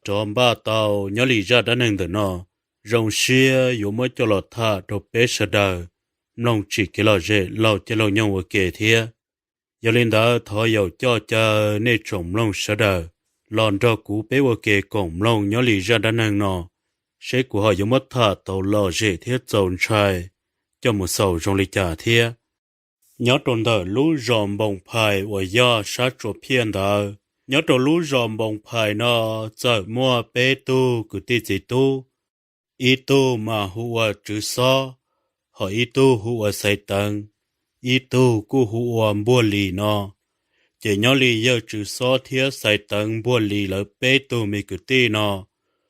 rov npaj tau nyob li zaj dab neeg ntawm no, zoo siab yuav muab coj los tham rau peb sawv daws mloog tsim kev lom zem laug caij laug nyoog ua ke thiab. Yog li ntawd thov yaum coj caw nej tsoom mloog sawv daws los nrog kuv peb ua ke koom mloog nyob li zaj dab neeg no, seb kuv ho yuav muab tham tau lom zem thiab txaus ntshai coj mus xaus zoo li cas thiab. Nyob rau ntawm lub zos Npoo Phais uas yog sab Tsua Phiaj ntawd, nyob rau lub zos Npoo Phais no txawm muaj peb tug kwv tij txiv tub, ib tug mas hu ua Tswv Xob, ho ib tug hu ua Xaiv Teev, ib tug kuj hu ua Npuag Lis no. Ces nyob li yawg Tswv Xob thiab Xaiv Teev, Npuag Lis lawv peb tug me kwv tij no,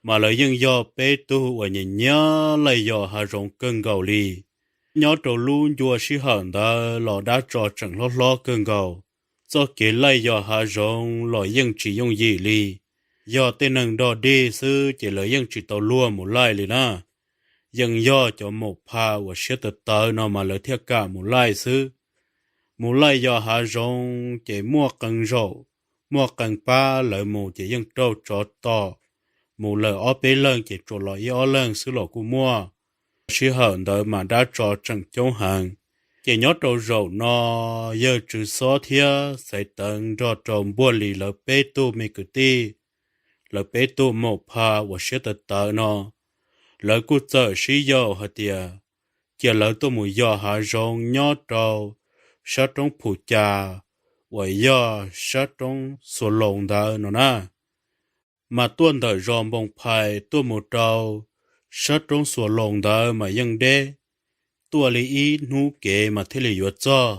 mas lawv yeej yog peb tug uas nyiam nyiam laij yos hav zoov kawg nkaus li. Nyob rau lub ncua sij hawm ntawd los dab tso tseem hlob hlob kawg nkaus, txoj kev laij yos hav zoov los yeej tsis yooj yim li. Yog tej neeg dog dig xwb ces lawv yeej tsis tau luag mus laij li na. Yeej yog cov maum pha uas siab tawv tawv no mas lawv thiaj kam mus laij xwb. Mus laij yos hav zoov ces muaj qee zaum, muaj qee pab lawv mus ces yeej raug tsov tom, mus lawm ob peb leeg ces tsuas los ib ob leeg xwb los kuj muaj. Sij hawm ntawd mas dab tso tseem coob heev. Ces nyob rau zaum no, yawg Tswv Xob thiab Xaiv Teev nrog rau Npuag Lis lawv peb tug me kwv tij, lawv peb tug maum pha uas siab tawv tawv no, lawv kuj txawm sib yaum hais tias cia lawv tuaj mus yos hav zoov nyob rau sab roob Phu Cas uas yog sab roob Xuas Loos ntawd no na. Mas tuaj ntawm zos Npoo Phais tuaj mus rau sab roob Xuas Loos ntawd mas yeej deb, tuaj li ib hnub kev mas thiaj li yuav txog.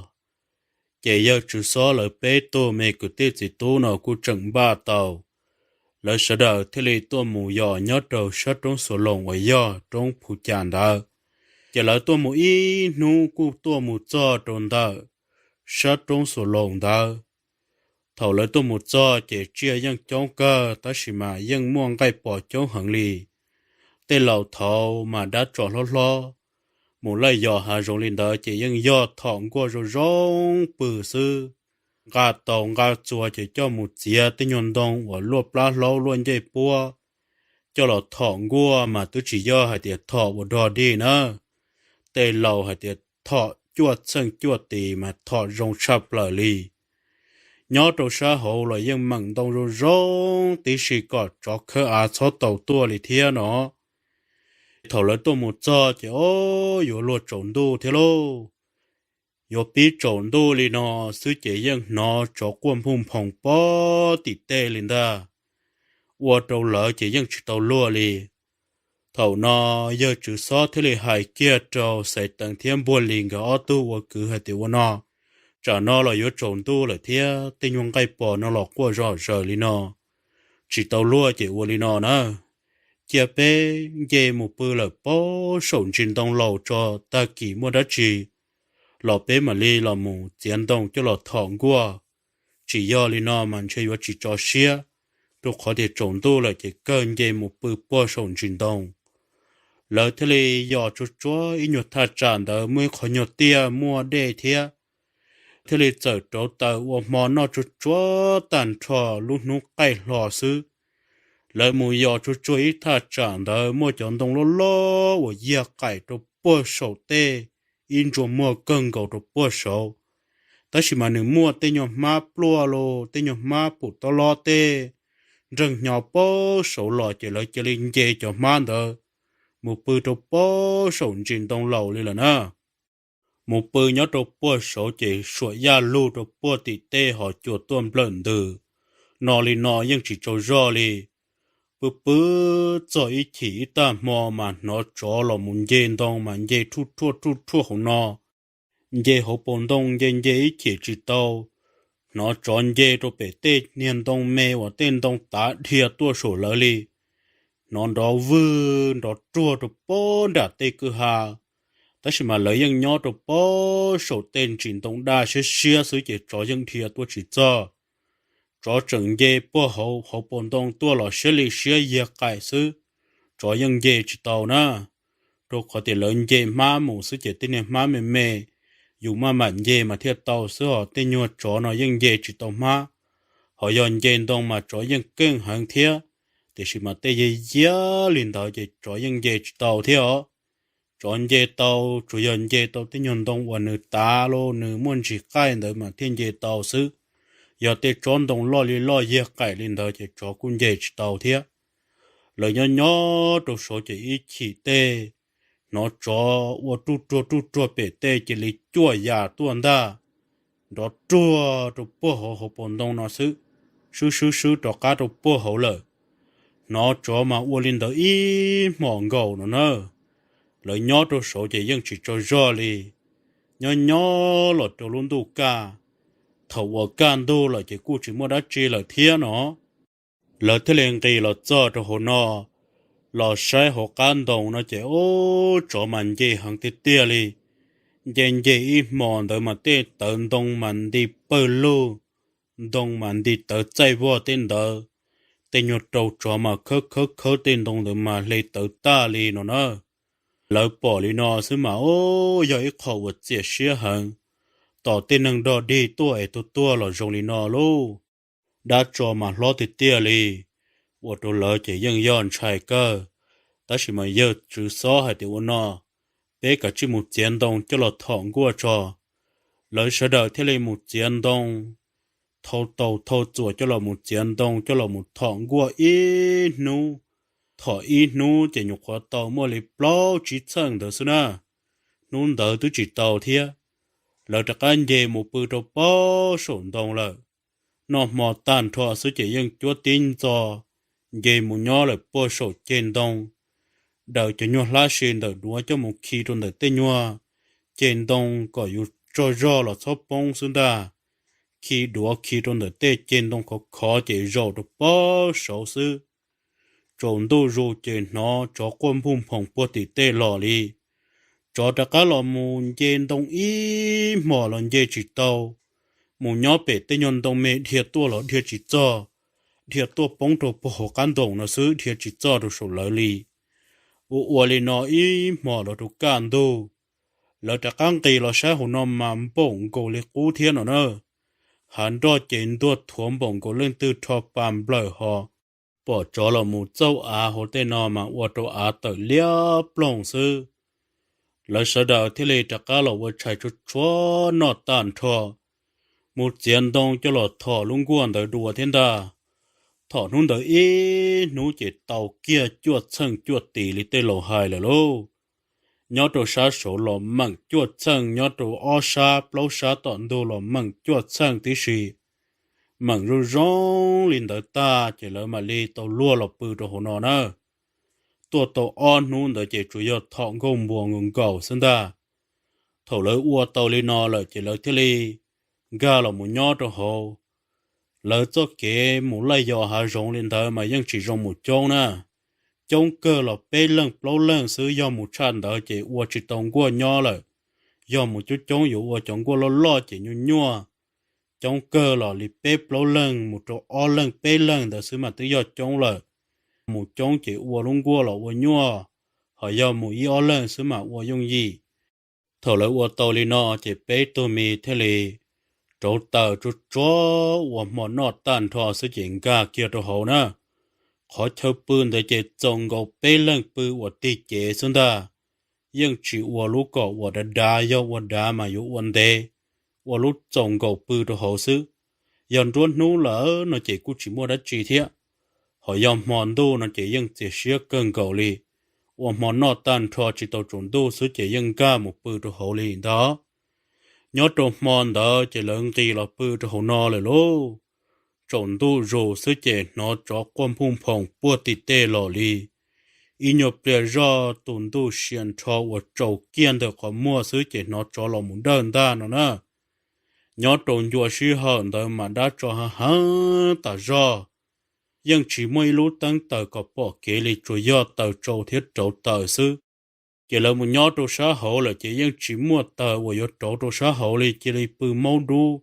Ces yawg Tswv Xob lawv peb tug me kwv tij txiv tub no kuj tseem npaj tau, lawv sawv daws thiaj li tuaj mus yos nyob rau sab roob Xuas Loos uas yog roob Phu Cas ntawd. Ces lawv tuaj mus ib hnub kuj tuaj mus txog rau ntawm sab roob Xuas Loos ntawd. Thaum lawv tuaj mus txog ces tsiaj yeej coob kawg tab sis mas yeej muaj nqaij pos coob heev li. Tej laus thaud mas dab tso hlob hlob, mus laij yos hav zoov li ntawd ces yeej yog thom nkuaj zoo zoo pw xwb. Nqa taus nqa txuas ces coj mus txiav tej nyuag ntoo uas luaj plab hlaub luaj ncej puab, coj los thom nkuaj mas twb tsis yog hais tias thom ua dog dig na. Tej laus hais tias thom cuaj txheej cuaj tis mas thom zoo tshaj plaws li. Nyob rau sab hauv los yeej meem ntoo zoo zoo tib si kom tsov khawb av txhob tau tuaj li thiab no. Thaum lawv tuaj mus txog ces o, yuav luag tsaus ntuj thiab lauj. Yuav pib tsaus ntuj li no xwb ces yeej hnov tsov quaj nphooj nphoos pog tim tej li ntag, ua rau lawv ces yeej tsis tau luag li. Thaum no yawg Tswv Xob thiaj li hais kiag rau Xaiv Teev thiab Npuag Lis nkawd ob tug ua kwv hais tias ua no, tsam no los yuav tsaus ntuj lawm thiab tej nyuag nqaij pos no los quaj zom zaws li no, tsis tau luag ces ua li no na, cia peb nce mus pw lawm pog saum ntsis ntoo laus tso, tag kis muaj dab tsi los peb mam li los mus txiav ntoo coj los thom nkuaj. Tsis yog li no mas ntshe yuav tsis tso siab, rau qhov tias tsaus ntuj lawm ces kawg nce mus pw pog saum ntsis ntoo. Lawv thiaj li yos tsuag tsuag ib nyuag thaj tsam ntawd muaj ib qhov nyuag tiaj muaj dej thiab, thiaj li txawm rauv taws ua hmo noj tsuag tsuag tag nrho lub hnub qaij hlo xwb. Lawv mus yos tsuag tsuag ib thaj tsam ntawd muaj cov ntoo loj loj uas yiag qaim rau puag saum tej, ib ntsuas muag kawg nkaus rau puag saud. Tab sis mas nws muaj tej nyuag hmab pluaj los tej nyuag hmab pum tob lob tej nreeg hnyo puag saud los ces lawv cia li nce cov hmab ntawd mus pw rau puag saum ntsis ntoo laus li lawm na. Mus pw nyob rau puag saud ces suam yaj lug rau puag tim tej ho cua tuaj nplawm ntws no li no yeej tsis tsaug zog li. Pw pw txog ib chim ib tag hmo mas hnov tsov los mus nce ntoo mas nce rhuj rhuaj rhuj rhuaj hauv no, nce hauv paus ntoo nce nce ib chim tsis tau, hnov tsov nce rau pem tej niag ntoo me uas tej ntoo tav dhia tuaj saum lawv li. Hnov nrov vwg nrov ruag rau puag nram tej kwj ha, tab sis mas lawv yeej nyob rau puag saum tej ntsis ntoo daj siab siab xwb ces tsov yeej dhia tuaj tsis txog. Tsov tseem nce puag hauv hauv paus ntoo tuaj los siab li siab yiag qaim xwb, tsov yeej nce tsis tau na. Rau qhov tias lawv nce hmab mus xwb ces tej niag hmab me me, yus maj mam nce mas thiaj tau xwb, ho tej nyuag tsov no yeej nce tsis tau hmab. Ho yog nce ntoo mas tsov yeej keej heev thiab, Tiam sis mas tej yiag yiag li ntawd ces tsov yeej nce tsis tau thiab os. Tsov nce tau, tsuas yog nce tau tej nyuag ntoo uas nws tav los nws muaj ntsis qaij ntawd mas thiaj nce tau xwb. Yog tej tsob ntoo loj li loj yiag qaim li ntawd ces tsov kuj nce tsis tau thiab. Lawv nyob nyob rau saud ces ib chim tej hnov tsov ua ruj ruag ruj ruag pem tej cia li cuaj yam tuaj ntag, nrov ruag rau puag hauv hauv paus ntoo no xwb, swb swb swb rov qab rau puag hauv lawm. Hnov tsov mas ua li ntawd ib hmos nkaus no na. Lawv nyob rau saud ces yeej tsis tsaug zog li, nyob nyob los rau lub ntuj kaj, thaum uas kaj ntug lawm ces kuj tsis muaj dab tsi lawm thiab no. Lawv thiaj li nqis los txog rau hauv no, los saib hauv qab ntoo no ces ub, tsov mas nce heev tiag tiag li. Nce nce ib hmos ntawd mas tej tawv ntoo mas nti pawg lug, ntoo mas nti tawv txaij vog tej ntawd, tej nyuag rau tsov mas khawb khawb khawb tej ntoo ntawd mas hle tawv tag li no na. Lawv pom li no xwb mas ub, yog ib qho uas txiam siab heev, tom tej neeg dog dig tuaj es tuag tuag los zoo li no lauj. Dab tsov mas hlob tiag tiag li, ua rau lawv ces yeej yog ntshai kawg. Tab sis mas yawg Tswv Xob hais tias ua no, peb kav tsij mus txiav ntoo coj los thom nkuaj tso. Lawv sawv daws thiaj li mus txiav ntoo, thau taus thau txuas coj los mus txiav ntoo coj los mus thom nkuaj ib hnub. Thom ib hnub ces nyuam qhuav tau muaj li plaub tsib txheej ntawd xwb na, hnub ntawd twb tsis tau thiab. Lawv rov qab nce mus pw rau puag saum ntoo lawm. Noj hmo tag nrho xwb ces yeej cuab tib ntxo nce mus nyob lawm puag saum ceg ntoo, daws cov nyuag hlab si ntawm duav coj mus khi rau ntawm tej nyuag ceg ntoo kom yus tsaug zog los txhob poob xwb ntag. Khi duav khi rau ntawm tej ceg ntoo khov khov ces zaum rau puag saud xwb. Tsaus ntuj zus ces hnov tsov quaj npuj nphoom puag tim tej los li. Tsov rov qab los mus nce ntoo ib hmos los nce tsis tau, mus nyob pem tej nyuag ntoo me dhia tuaj los dhia tsis txog, dhia tuaj poob rau puag hauv qab ntoo no xwb, dhia tsis txog rau saum lawv li. Ua ua li no ib hmos los rau kaj ntug, lawv rov qab nqis los saib hauv no mas npaum nkaus li qub thiab no na. Hav nroj ces ntuag thuav npaum nkaus leej twg rho pa nplawm ho. Pom tsov los mus txauj av hauv tej no mas ua rau av tawm liab ploog xwb. Lawv sawv daws thiaj li rov qab los ua tshais tsuag tsuag noj tag nrho, mus txiav ntoo coj los thom lub nkuaj ntawd dua thiab ntag. Thom hnub ntawd ib hnub ces tau kiag cuaj txheej cuaj tis li tej laus hais lawm lauj. Nyob rau sab saud los meem cuaj txheej, nyob rau ob sab plaub sab tom ntug los meem cuaj txheej tib si. Meem zoo zoo li ntawd tag ces lawv mam li tau luag los pw rau hauv no na. Tuaj tau ob hnub ntawd ces tsuas yog thom nkauj npuas nkaus nkaus xwb ntag. Thaum lawv ua tau li no lawm ces lawv thiaj li nkag los mus nyob rau hauv. Lawv txoj kev mus laij yos hav zoov li ntawd mas yeej tsis zoo mus coob na. Coob kawg los peb leeg plaub leeg xwb, yog mus tshaj ntawd ces ua tsis tau nkuaj nyob lawm. Yog mus coob coob yuav ua cov nkuaj loj loj ces nyuaj nyuaj. Coob kawg los li peb plaub leeg mus rau ob leeg peb leeg ntawd xwb mas twb yog coob lawm. Mus coob ces ua lub nkuaj los ua nyuaj, ho yog mus ib ob leeg xwb mas ua yooj yim. Thaum lawv ua tau li no ces peb tug me thiaj li rauv taws tsuag tsuag ua hmo noj tag nrho xwb ces nkag kiag rau hauv na. Qhov chaw pw ntawd ces txaus nkaus peb leeg pw uas tig cev xwb ntag. Yeej tsis ua lub kom uas dav dav, yog ua dav mas yuav ua ntev, ua lub txaus nkaus pw rau hauv xwb. Yog nruab hnub lawm no ces kuj tsis muaj dab tsi thiab. Ho yog hmo ntuj no ces yeej txias siab kawg nkaus li. Ua hmo noj tag nrho tsis tau tsaus ntuj xwb ces yeej nkag mus pw rau hauv li ntag. Nyob rau hmo ntawd ces lawv nqis los pw rau hauv no lawm lauj. Tsaus ntuj zus xwb ces hnov tsov quaj npuj nphoom puag tim tej los li. Ib nyuag pliag zoj tus ntuj sia nrho uas tsaus kiag ntawm qhov muag xwb ces hnov tsov los mus dawj ntag no na. Nyob rau ncua sij hawm ntawd mas dab tsov heev heev tas zog. Yeej tsis muaj ib lub teeb taws kom pom kev li, tsuas yog taws tsau thiab rauv taws xwb. Ces lawv mus nyob rau sab hauv lawm ces yeej tsis muaj taws uas yuav rauv rau sab hauv li, cia li pw maub dub,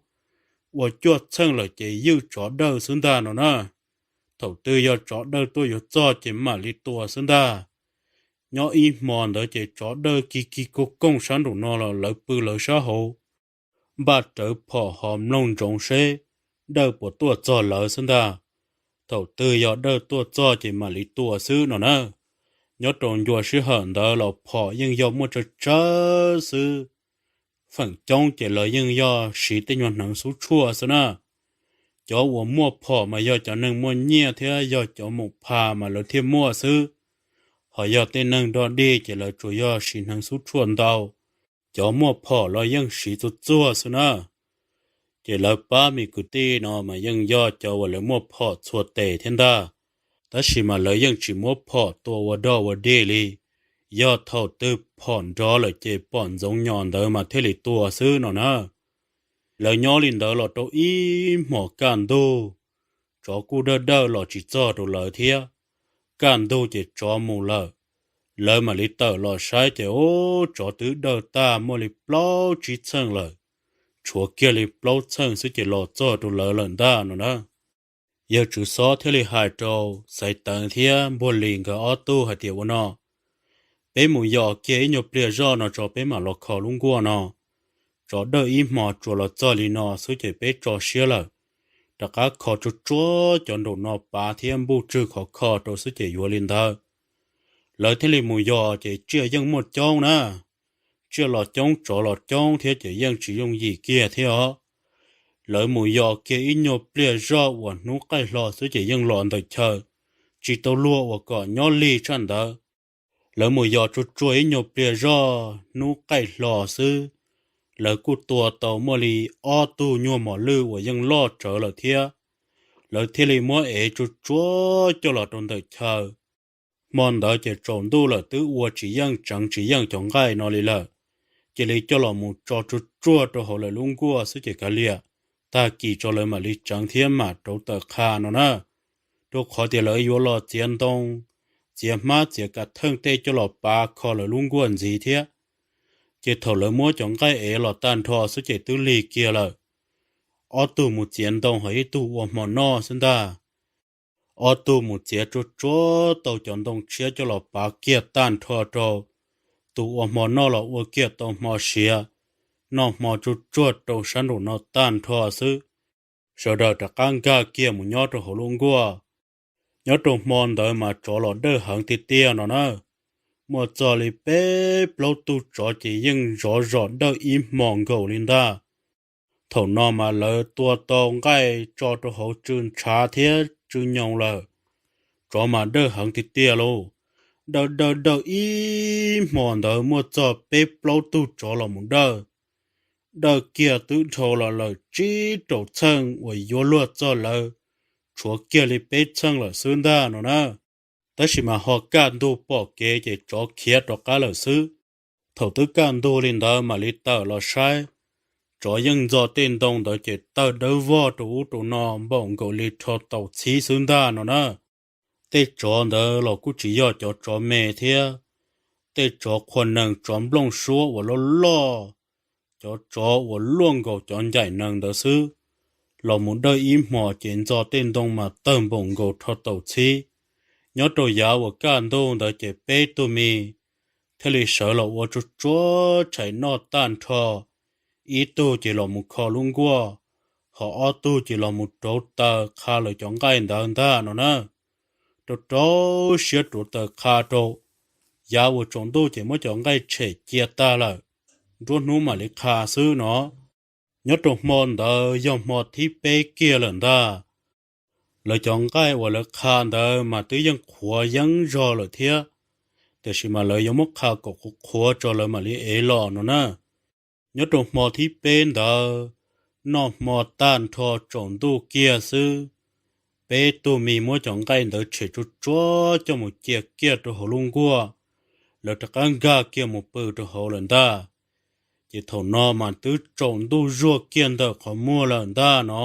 ua cuaj txheej lawm ces ywj tsov dawj xwb ntag no na. Thaum twg yog tsov dawj tuaj yuav txog ces mam li tua xwb ntag. Nyob ib hmo ntawd ces tsov dawj kig kig koog koog sab nraum no los lawv pw lawv sab hauv, npaj rawv phom ho mloog ntsoov seb dawj puas tuaj txog lawv xwb ntag. Thaum twg yog dawj tuaj txog ces mam li tua xwb no na. Nyob rau ncua sij hawm ntawd los phom yeej yog muaj tsawg tsawg xwb. Feem coob ces lawv yeej yog siv tej nyuag hneev xub tshuaj xwb na. Cov uas muaj phom mas yog cov neeg muaj nyiaj thiab yog cov mus pha mas lawv thiaj muaj xwb. Ho yog tej neeg dog dig ces lawv tsuas yog siv hneev xub tshuaj ntau. Cov muaj phom los yeej siv txuag txuag xwb na. Ces lawv pab me kwv tij no mas yeej yog cov uas lawv muaj phom txhua tes thiab ntag. Tab sis mas lawv yeej tsis muab phom tua ua dog ua dig li. Yog thaum twg phom nrov lawm ces pom ntxoov nyos ntawd mas thiaj li tua xwb no na. Lawv nyob li ntawd los rau ib hmos kaj ntug, tsov kuj dawj dawj los tsis txog rau lawv thiab. Kaj ntug ces tsov mus lawm, lawv mam li tawm los saib ces ub, tsov twb dawj tag muaj li plaub tsib txheej lawm, tshuav kiag li plaub txheej xwb ces los txog rau lawv lawm ntag no na. Yawg Tswv Xob thiaj li hais rau Xaiv Teev thiab Npuag Lis nkawd ob tug hais tias, ua no, peb mus yos kiag ib nyuag pliag zoj no tso peb mam los kho lub nkuaj no. Tsov dawj ib hmos tsuas los txog li no xwb ces peb tso siab lawm, rov qab kho tsuag tsuag cov nraum no pav thiab npuj tswg khov kho rau xwb ces yuav li ntawd. Lawv thiaj li mus yos ces tsiaj yeej muaj coob na, tsiaj los coob tsov los coob thiab ces yeej tsis yooj yim kiag thiab os. Lawv mus yos kiag ib nyuag pliag zoj uas hnub qaij hlo xwb ces yeej los ntawm chaw, tsis tau luag uas kom nyob lig tshaj ntawd. Lawv mus yos tsuag tsuag ib nyuag pliag zoj hnub qaij hlo xwb, lawv kuj tua tau muaj li ob tug nyuag mos lwj uas yeej loj tsawv lawm thiab. Lawv thiaj li muab ev tsuag tsuag coj los rau ntawm chaw. Hmo ntawd ces tsaus ntuj lawm twb ua tsis yeej tseev tsis yeej cov nqaij no li lawm, cia li coj los mus tso tsuag tsuag rau hauv lawv lub nkuaj xwb ces kav liam, tag kis tso lawv mam li tseev thiab mam rauv taws qha no na. Rau qhov tias lawv yuav los txiav ntoo, txiav hmab txiav kav theej tej coj los pav kho lawv lub nkuaj ntxiv thiab. Ces thaum lawv muab cov nqaij ev los tag nrho xwb ces twb lig kiag lawm. Ob tug mus txiav ntoo ho ib tug ua hmo noj xwb ntag. Ob tug mus txiav tsuag tsuag tau cov ntoo tshiab coj los pav kiag tag nrho rau. Tus ua hmo noj los ua kiag tau hmo siav, noj hmo tsuag tsuag rau sab nraum no tag nrho xwb, sawv daws rov qab nkag kiag mus nyob rau hauv lub nkuaj. Nyob rau hmo ntawd mas tsov los dawj heev tiag tiag no na. Muaj txog li peb plaub tug tsov ces yeej zov zos dawj ib hmos nkaus li ntag. Thaum no mas lawv tua tau nqaij tso rau hauv tsw ntshav thiab tsw nyoos lawm. Tsov mas dawj heev tiag tiag lauj. Dawj dawj dawj ib hmos ntawd muaj txog peb plaub tug tsov los mus dawj. Dawj kiag twb dhau los lawm tsib rau txheej uas yuav luag txog lawv, tshuav kiag li peb txheej lawm xwb ntag no na. Tab sis mas ho kaj ntug pom kev ces tsov khiav rov qab lawm xwb. Thaum twb kaj ntug li ntawd mam li tawm los saib, tsov yeej ntxo tej ntoo ntawd ces tawg dawb vog rau ub rau no npaum nkaus li rho taus txhib xwb ntag no na. Tej tsov ntawd los kuj tsis yog cov tsov me thiab, tej tsov qhua nees tsov nplooj suab uas loj loj, cov tsov uas luaj nkaus cov ncaim nees ntawd xwb, los mus dawj ib hmos ces ntxo tej ntoo mas tawg npaum nkaus rho taus txhib. Nyob rau yav uas kaj ntug ntawd ces peb tug me thiaj li sawv los ua tsuag tsuag tshais noj tag nrho, ib tug ces los mus kho lub nkuaj, ho ob tug ces los mus rauv taws qha lawv cov nqaij ntawd ntag no na. Rau rau siab rauv taws qha rau, yav uas tsaus ntuj ces muab cov nqaij tshem cia tag lawm, nruab hnub mam li qha xwb no. Nyob rau hmo ntawd yog hmo thib peb kiag lawm ntag. Lawv cov nqaij uas lawv qha ntawd mas twb yeej qhuav yeeb zog lawm thiab, tiam sis mas lawv yuav muab qha kom qhuav qhuav tso lawv mam li ev los no na. Nyob rau hmo thib peb ntawd, noj hmo tag nrho tsaus ntuj kiag xwb, peb tug me muab cov nqaij ntawd tshem tsuag tsuag coj mus cia kiag rau hauv lub nkuaj, lawv rov qab nkag kiag mus pw rau hauv lawm ntag. Ces thaum no mas twb tsaus ntuj zuag kiag ntawm qhov muag lawm ntag no.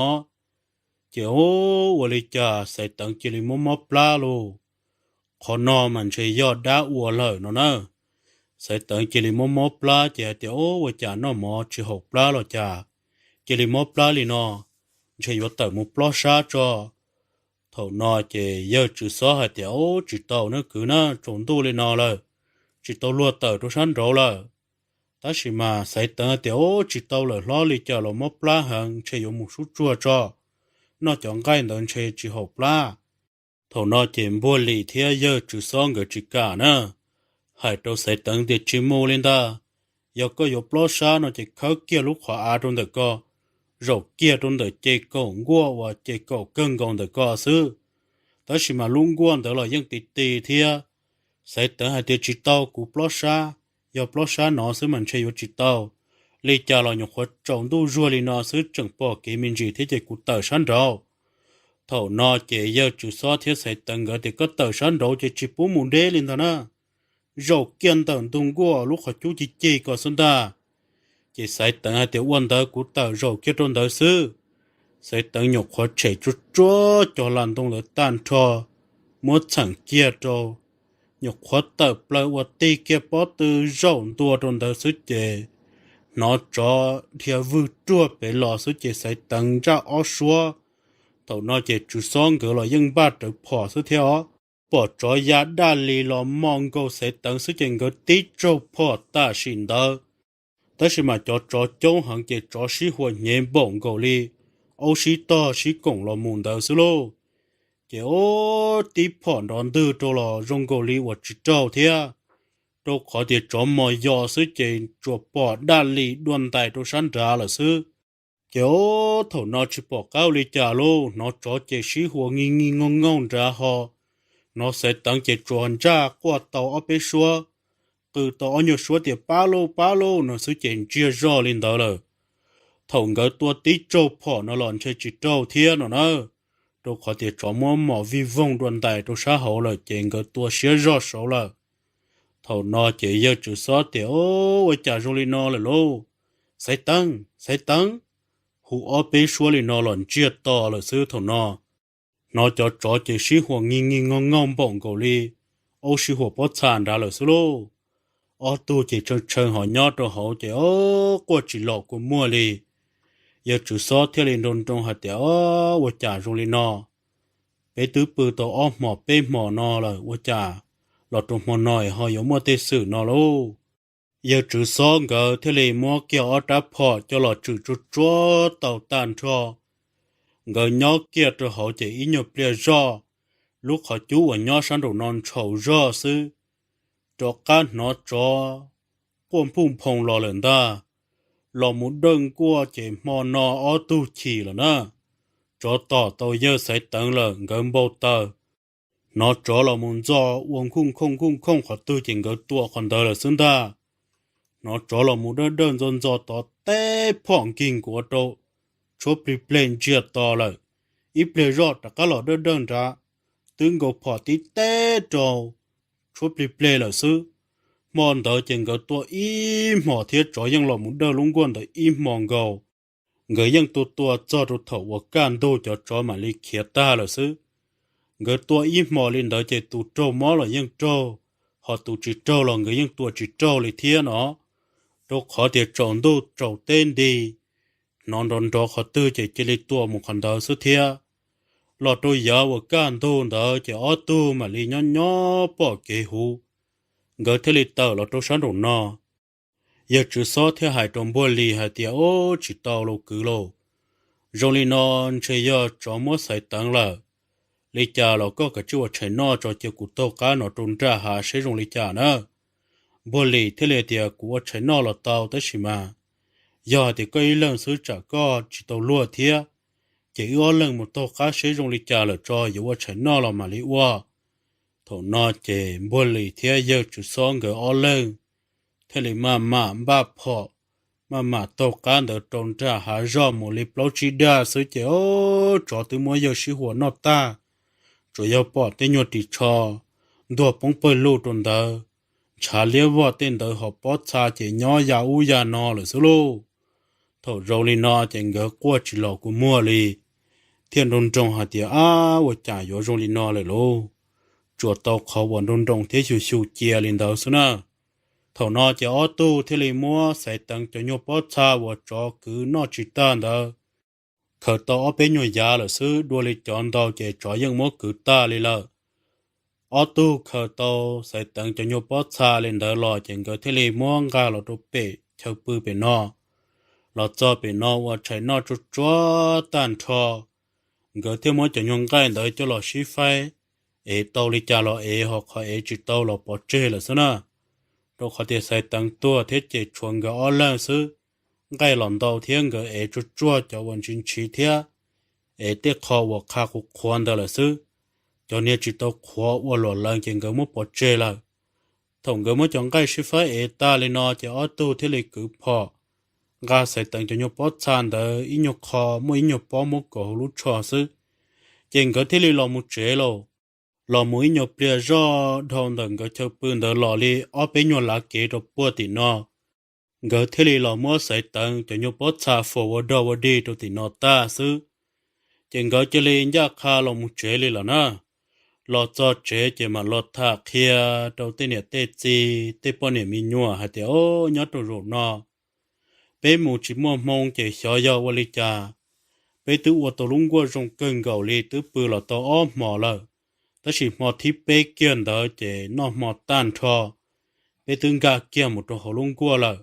Ces ub, ua li cas Xaiv Teev cia li mob mob plab lauj. Qhov no mas ntshe yog dab ua lawm no na. Xaiv Teev cia li mob mob plab ces hais tias, ub, ua cas noj mov tsis haum plab los cas, cia li mob plab li no, ntshe yuav tawm mus plob sab tso. Thaum no ces yawg Tswv Xob hais tias, ub, tsis tau na kwv na, tsaus ntuj li no lawm, tsis tau luag tawm rau sab nraud lawm. Tab sis mas Xaiv Teev tias, ub, tsis tau lawm hlob, li cas los mob plab heev, ntshe yuav mus sub tsuag tso, noj cov nqaij ntawd ntshe tsis haum plab. Thaum no ces Npuag Lis thiab yawg Tswv Xob nkawd tsis kam na, hais rau Xaiv Teev tias, Tsis mus li ntag. Yog koj yuav plob sab no ces khawb kiag lub qhov av rau ntawm ko, zaum kiag rau ntawm ces kaum nkuaj uas ces kaum kawg nkaus ntawm ko xwb. Tab sis mas lub nkuaj ntawd los yeej ti ti thiab. Xaiv Teev hais tias, Tsis tau, kuv plob sab, yog plob sab no xwb mas ntshe yuav tsis tau. Li cas los nyuam qhuav tsaus ntuj zuag li no xwb tseem pom kev me ntsis thiab ces kuv tawm sab nraud. Thaum no ces yawg Tswv Xob thiab Xaiv Teev nkawd tias, Koj tawm sab nraud ces tsis pub mus deb li ntag na. Zaum kiag ntawm ntug nkuaj lub qhov cub ci ci ko xwb ntag. Ces Xaiv Teev hais tias, Ua ntawd kuv tawm zaum kiag rau ntawd xwb. Xaiv Teev nyuam qhuav tshem tsuag tsuag cov las ntoo ntawd tag nrho, muab txheem kiag rau, nyuam qhuav tawm plaws ua tig kiag pob tw zaum ntua rau ntawd xwb ces hnov tsov dhia vwg ruag pem los xwb ces Xaiv Teev ntsaj ob suab. Thaum no ces Tswv Xob nkawd los yeej npaj rawv phom xwb thiab os. Pom tsov ya daj li los mos nkaus Xaiv Teev xwb ces nkawd tib tsaug phom tam sim ntawd. Tab sis mas cov tsov coob heev ces tsov sib huas hnyev npaum nkaus li aub sib tog sib koom los mus ntawd xwb lauj. Ces ub, tib phom nrov ntwg rau los zoo nkaus li uas tsis raug thiab, rau qhov tias tsov mos yos xwb ces tsuas pom daj li dua ntais rau sab nrad lawm xwb. Ces ub, thaum no tsis pom qab ua li cas lauj, hnov tsov ces sib huas ngig ngig nyooj nyooj nrad ho, hnov Xaiv Teev ces tsuas ntsaj quaj tau ob peb suab, qw tau ob nyuag suab tias, Pab lauj, pab lauj no xwb ces ntsiag zog li ntawd lawm. Thaum nkawd tua tib tsaug phom no los ntshe tsis raug thiab no na, rau qhov tias tsov muab mos vij voog dua ntais rau sab hauv lawm ces nkawd tua siab zog saud lawm. Thaum no ces yawg Tswv Xob tias, Ub, ua cas zoo li no lawm lauj? Xaiv Teev, Xaiv Teev! Hu ob peb suab li no los ntsiag to lawm xwb. Thaum no hnov cov tsov ces sib huas ngig ngig nyooj nyooj npaum nkaus li aub sib huas pob txha nrad lawm xwb lauj. Ob tug ces tshee tshee ho nyob rau hauv ces ub, quaj tsis los kua muag li. Yawg Tswv Xob thiaj li nroo nroo hais tias, Ub, ua cas zoo li no? Peb twb pw tau ob hmos peb hmos no lawm, ua cas los rau hmo no ho yuav muaj tej xwm no lauj? Yawg Tswv Xob nkawd thiaj li muab kiag ob rab phom coj los tswm tsuag tsuag tau tag nrho. Nkawd nyob kiag rau hauv ces ib nyuag pliag zoj, lub qhov cub uas nyob sab nraum no ntshaus zog xwb, rov qab hnov tsov quaj npuj nphoo los lawm ntag. Los mus dawj nkuaj ces hmo no ob tug chim lawm na. Tsov tom tau yawg Xaiv Teev lawm nkawd npau taws. Hnov tsov los mus ntxo ua nkuj nkhooj nkuj nkhooj qhov twg ces nkawd tua qhov ntawd lawm xwb ntag. Hnov tsov los mus dawj dawj ntxo ntxo tod teb phom nkig nkuav rau, tshuab plig pleg ntsiag to lawm. Ib pliag zoj rov qab los dawj dawj nrad, twb nkaus phom tib teb rau, tshuab plig pleg lawm xwb. Hmo ntawd ces nkawd tua ib hmos thiab tsov yeej los mus dawj lub nkuaj ntawd ib hmos nkaus. Nkawd yeej tua tua txog rau thaum uas kaj ntug cov tsov mam li khiav tag lawm xwb. Nkawd tua ib hmos li ntawd ces tus raug mob los yeej raug, ho tus tsis raug los nkawd yeej tua tsis raug li thiab no. Rau qhov tias tsaus ntuj tsaus teb nti, hnov nrov nrov qhov twg ces cia li tua mus qhov ntawd xwb thiab. Los rau yav uas kaj ntug ntawd ces ob tug mam li nyob nyob pom kev huv, nkawd thiaj li tawm los rau sab nraum no. Yawg Tswv Xob thiaj hais rau Npuag Lis hais tias, Ub, tsis tau lauj kwv lauj, zoo li no ntshe yog tsov muab Xaiv Teev lawm. Li cas los koj kav tsij ua tshais noj tso cia kuv taug qab no rau nram hav seb zoo li cas na. Npuag Lis thiaj li tias, Kuv ua tshais noj los tau tab sis mas yog hais tias koj ib leeg xwb tsam koj tsis tau luag thiab, ces wb ob leeg mus taug qab seb zoo li cas lawm tso yuav ua tshais noj los mam li ua. Thaum no ces Npuag Lis thiab yawg Tswv Xob nkawd ob leeg thiaj li maj mam npaj phom, maj mam taug qab ntawd rau nram hav zoj mus li plaub tsib dag xwb ces ob tsov twb muab yawg sib huas noj tag. Tsuas yog pom tej nyuag ris tsho ntuag poob pawg lug rau ntawd, ntshav liab vog tej ntawd ho pob txha ces nyob ya ub ya no lawm xwb lauj. Thaum zoo li no ces nkawd quaj tsis los kua muag li, thiaj nroo nroo hais tias, Ab, ua cas yuav zoo li no lawm lauj? Tsuas tau qhov uas nroo nroo thiab xyu xyu cia li ntawd xwb na. Thaum no ces ob tug thiaj li muab Xaiv Teev cov nyuag pob txha uas tsov kwv noj tsis tag ntawd, khaws tau ob peb nyuag yav lawm xwb, dua li cov ntau ces tsov yeej muab kwv tag li lawm. Ob tug khaws tau Xaiv Teev cov nyuag pob txha li ntawd los ces nkawd thiaj li muab nqa los rau pem chaw pw pem no. Los txog pem no ua tshais noj tsuag tsuag tag nrho, nkawd thiaj muab cov nyuag nqaij ntawd coj los sib faib, ev tau li cas los ev, ho qhov ev tsis tau los pov tseg lawm xwb na. Rau qhov tias Xaiv Teev tuag thiab ces tshuav nkawd ob leeg xwb, nqaij los ntau thiab nkawd ev tsuag tsuag cov uas ntshiv ntshiv thiab ev tej qho uas qha qhuav qhuav ntawd lawm xwb. Cov niag tsis tau qhuav ua luam lees ces nkawd muab pov tseg lawm. Thaum nkawd muab cov nqaij sib faib ev tag li no ces ob tug thiaj li kwv phom nqa Xaiv Teev cov nyuag pob txha ntawd ib nyuag qho muaj ib nyuag pob muab kaus hauv lub tsho xwb, ces nkawd thiaj li los mus tsev lauj. Los mus ib nyuag pliag zoj dhau ntawm nkawd chaw pw ntawd los li ob peb nyuag lav kev rau puag tim no, nkawd thiaj li los muab Xaiv Teev cov nyuag pob txha faus ua dog ua dig rau tim no tag xwb, ces nkawd cia li ncaj qha los mus tsev li lawm na. Los txog tsev ces mam los tham qhia rau tej niam tej txiv tej poj niam me nyuam hais tias, o, nyob rau zaum no peb mus tsis muaj hmoo ces xyov yog ua li cas. Peb twb ua tau lub nkuaj zoo kawg nkaus li, twb pw los tau ob hmos lawm, tab sis hmo thib peb kiag ntawd ces noj hmo tag nrho, peb twb nkag kiag mus rau hauv lub nkuaj lawm.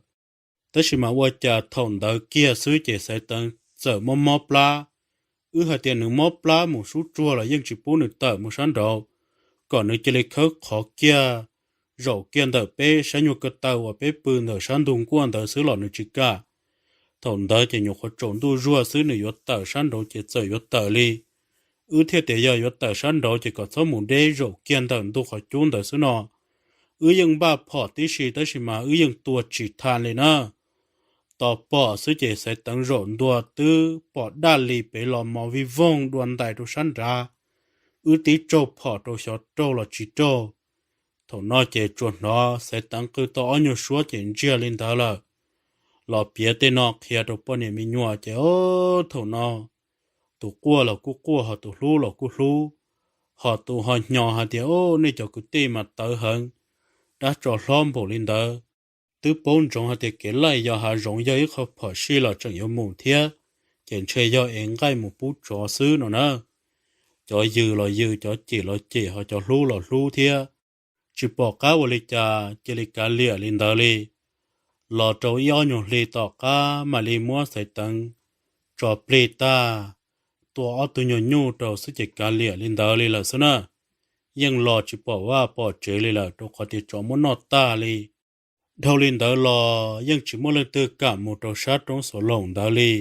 Tab sis mas ua cas thaum ntawd kiag xwb ces Xaiv Teev txawm mob mob plab. Wb hais tias nws mob plab mus sub tsuag los yeej tsis pub nws tawm mus sab nraud, kom nws cia li khawb qhov kiag zaum kiag ntawm peb sab nyuag ko taw uas peb pw ntawm sab ntug nkuaj ntawd xwb los nws tsis kam. Thaum ntawd ces nyuam qhuav tsaus ntuj zuag xwb, nws yuav tawm sab nraud ces txawm yuav tawm li. Wb thiaj tias yog yuav tawm sab nraud ces kom txhob mus deb zaum kiag ntawm ntug qhov cub ntawd xwb no. Wb yeej npaj phom tib si tab sis mas wb yeej tua tsis tau li na. Tos pom xwb ces Xaiv Teev zaum ntua twb pom daj li pem los mos vij voog dua ntais rau sab nrad. Wb tib tsaug phom rau xyov raug los tsis raug. Thaum no ces tsuas hnov Xaiv Teev qw tau ob nyuag suab ces ntsiag li ntawd lawm. Los piav tej no qhia rau poj niam me nyuam ces, o, thaum no tus quaj los kuj quaj, ho tus hlub los kuj hlub, ho tus ho hnyo hais tias, o, nej cov kwv tij mas tawv heev, dab tso hlob npaum li ntawd. Twb paub ntsoov hais tias kev laij yos hav zoov yog ib qho phom sij los tseem yuav mus thiab, ces ntshe yog ev nqaij mus pub tsov xwb no na. Cov yws los yws, cov cem los cem, ho cov hlub los hlub thiab. Tsis pom qab ua li cas cia li kav liam li ntawd li. Los rau ib ob nyuag hli tom qab mam li muab Xaiv Teev tso plig tag, tua ob tug nyuag nyuj rau xwb ces kav liam li ntawd li lawm xwb na. Yeej los tsis pom vaj pom tsev li lawm rau qhov tias tsov muab noj tag li. Dhau li ntawd los yeej tsis muaj leej twg kam mus rau sab roob Xuas Loos ntawd li,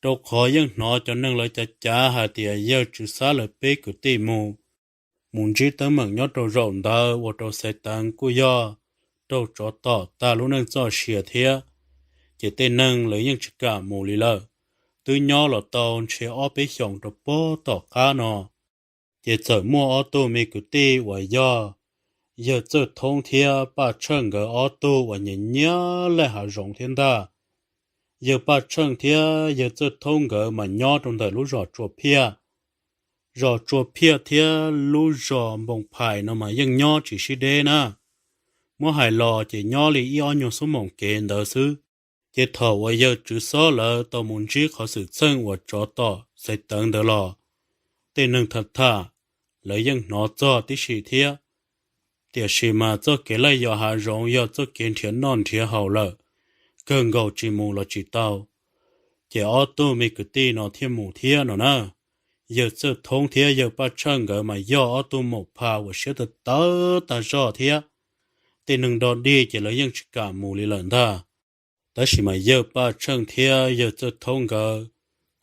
rau qhov yeej hnov cov neeg lawv cav cav hais tias yawg Tswv Xab lawv peb kwv tij mus, mus ntsib teeb meem nyob rau zaum ntawd ua rau Xaiv Teev kuj yog raug tsov tom tag lub neej txoj sia thiab. Ces tej neeg lawv yeej tsis kam mus li lawm. Twb nyob los tau ntshe ob peb xyoos rau puag tom qab no, ces txawm muaj ob tug me kwv tij uas yog yawg Txawj Thoob thiab Paj Tsheej nkawd ob tug uas nyiam nyiam laij hav zoov thiab ntag. Yawg Paj Tsheej thiab yawg Txawj Thoob nkawd mas nyob rau ntawm lub zos Tsua Phiaj. Zos Tsua Phiaj thiab lub zos Npoo Phais no mas yeej nyob tsis sib deb na. Muab hais los ces nyob li ib ob nyuag xuab moos kev ntawd xwb. Ces thaum uas yawg Tswv Xob lawv tau mus ntsib qhov xwm txheej uas tsov tom Xaiv Teev ntawd los, tej neeg tham tham, lawv yeej hnov txog tib si thiab. Tiam sis mas txoj kev laij yos hav zoov yog txoj kev nrhiav noj nrhiav haus lawm, kawg nkaus tsis mus los tsis tau. Ces ob tug me kwv tij no thiaj mus thiab no na. Yawg Txawj Thoob thiab yawg Paj Tsheej nkawd mas yog ob tug maum pha uas siab tawv tawv tag zog thiab. Tej neeg do dig ces lawv yeej tsis kam mus li lawm ntag. Tab sis mas yawg Paj Tsheej thiab yawg Txawj Thoob nkawd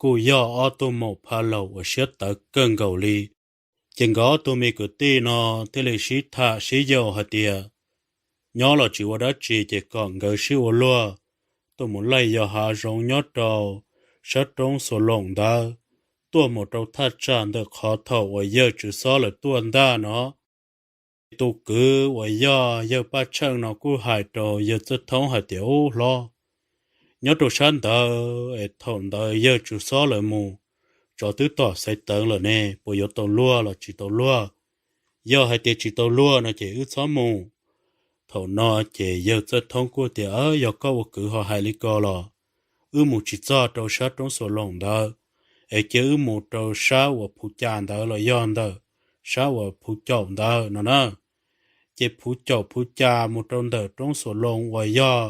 kuj yog ob tug maum pha laus uas siab tawv kawg nkaus li. Ces nkawd ob tug me kwv tij no thiaj li sib tham sib yaum hais tias, nyob los tsis ua dab tsi ces kom nkawd sib ua luag tuaj mus laij yos hav zoov nyob rau sab roob Xuas Loos ntawd, tuaj mus rau thaj tsam ntawm qhov thaum uas yawg Tswv Xob lawv tuaj ntag no. Tus kwv uas yog yawg Paj Tsheej no kuj hais rau yawg Txawj Thoob hais tias, ub hlob, nyob rau sab ntawd es thaum ntawd yawg Tswv Xob lawv mus, tsov twb tom Xaiv Teev lawm ne, puas yuav tau luag los tsis tau luag? Yog hais tias tsis tau luag no ces wb txhob mus. Thaum no ces yawg Txawj Thoob kuj tias, yog koj ua kwv ho hais li ko los wb mus tsis txog rau sab roob Xuas Loos ntawd, es cia wb mus rau sab uas Phuv Cas ntawd los yog ntawm sab uas Phuv Caum ntawd no na. Ces Phuv Caum Phuv Cas mus rau ntawm roob Xuas Loos uas yog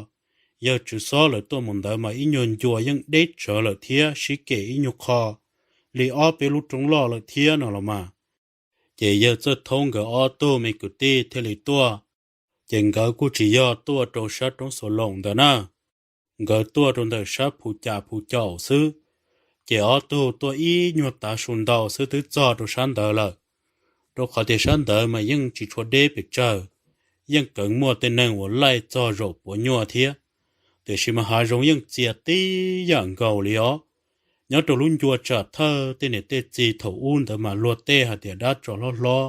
yawg Tswv Xob lawv tuaj mus ntawd mas ib nyuag ncua yeej deb tsawv lawm thiab sib kem ib nyuag qho li ob peb lub roob loj lawm thiab no los mas. Ces yawg Txawj Thoob nkawd ob tug me kwv tij thiaj li tuaj. Ces nkawd kuj tsis yog tuaj rau sab roob Xus Loos ntawd na, nkawd tuaj rau ntawm sab Phu Cas Phu Caum xwb. Ces ob tug tuaj ib nyuag tav su ntau xwb twb txog rau sab ntawd lawm, rau qhov tias sab ntawd mas yeej tsis tshua deb pes tsawg, yeej kawg muaj tej neeg uas laij txog zaum puav nyuaj thiab. Tiam sis mas hav zoov yeej txias tib yam nkaus li os. Nyob rau lub ncua tsam thawj tej niam tej txiv thaum ub ntawd mas luag tej hais tias dab tsov hlob hlob,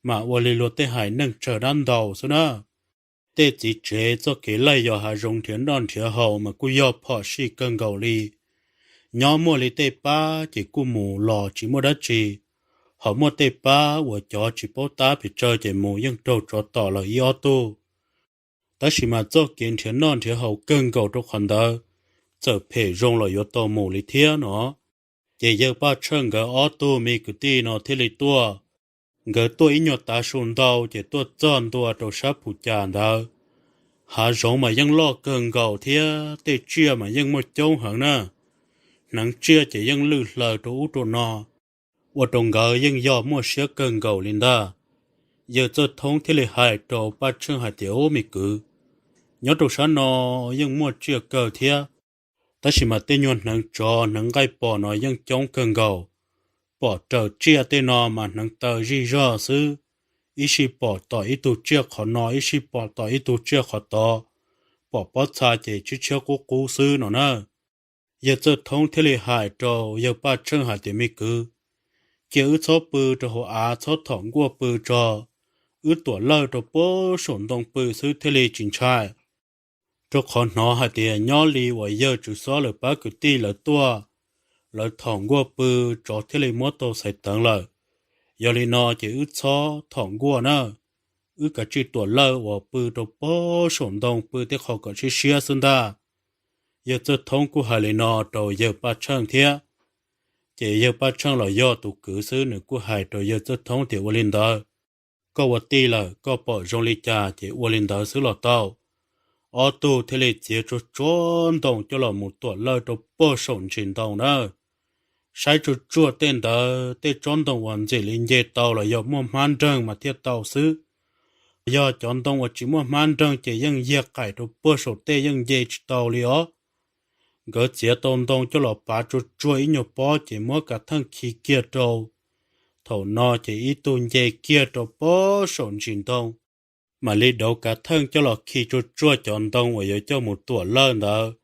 mas ua li luag tej hais neeg tsawg dab ntau xwb na. Tej txiv tsev txoj kev laij yos hav zoov nrhiav noj nrhiav haus mas kuj yog phom sij kawg nkaus li. Nyob muaj li tej pab ces kuj mus los tsis muaj dab tsi, ho muaj tej pab uas cov tsis paub tab pes tsawg ces mus yeej raug tsov tom lawm ib ob tug. Tab sis mas txoj kev nrhiav noj nrhiav haus kawg nkaus rau qhov ntawd, txawm phem zoo los yuav tau mus li thiab no. Ces yawg Paj Tsheej nkawd ob tug me kwv tij no thiaj li tuaj. Nkawd tuaj ib nyuag tav su ntau ces tuaj txog ntua rau sab Phu Cas ntawd. Hav zoov mas yeej loj kawg nkaus thiab tej tsiaj mas yeej muaj coob heev na. Hneev tsiaj ces yeej lwj hlaws rau ub rau no, ua rau nkawd yeej yog muaj siab kawg nkaus li ntag. Yawg Txawj Thoob thiaj li hais rau Paj Tsheej hais tias, Ub me kwv, nyob rau sab no yeej muaj tsiaj kawg thiab, tab sis mas tej nyuag hneev tsov hneev nqaij pom no yeej coob kawg nkaus. Pom raws tsiaj tej no mas hneev taw zij zog xwb, ib sij pom tom ib tug tsiaj qhov no ib sij pom tom ib tug tsiaj qhov tod, pom pob txha ces tshiab tshiab qub qub xwb no na. Yawg Txawj Thoob thiaj li hais rau yawg Paj Tsheej hais tias, Me kwv, cia wb txhob pw rau hauv av, txhob thom nkuaj pw tso, wb tuam lawj rau puag saum ntoo pw xwb thiaj li tsis ntshai. Rau qhov hnov hais tias nyob li uas yawg Tswv Xob lawv pab kwv tij lawv tuaj, lawv thom nkuaj pw, tsov thiaj li muab tau xaiv teev lawm. Yog li no ces wb txhob thom nkuaj na, wb kav tsij tuam lawj uas pw rau puag saum ntoo pw tej qho kom siab siab xwb ntag. Yawg Txawj Thoob kuj hais li no rau yawg Paj Tsheej thiab. Ces yawg Paj Tsheej los yog tus kwv xwb, nws kuj hais rau yawg Txawj Thoob tias, Ua li ntawd, koj ua tij lawm, koj pom zoo li cas ces ua li ntawd xwb los tau. Ob tug thiaj li txiav tsuag tsuag ntoo coj los mus tuam lawj rau puag saum ntsis ntoo na. Saib tsuag tsuag tej ntawd, tej tsob ntoo uas ntxim li nce tau los yog muaj hmab nreeg mas thiaj tau xwb. Yog cov ntoo uas tsis muaj hmab nreeg ces yeej yiag qaim rau puag saum tej yeej nce tsis tau li os. Nkawd txiav tau ntoo coj los pav tsuag tsuag ib nyuag pob ces muab kav theej khi kiag rau. Thaum no ces ib tug nce kiag rau puag saum ntsis ntoo, mam li dauv kav theej coj los khi tsuag tsuag cov ntoo uas yuav coj mus tuam lawj ntawd,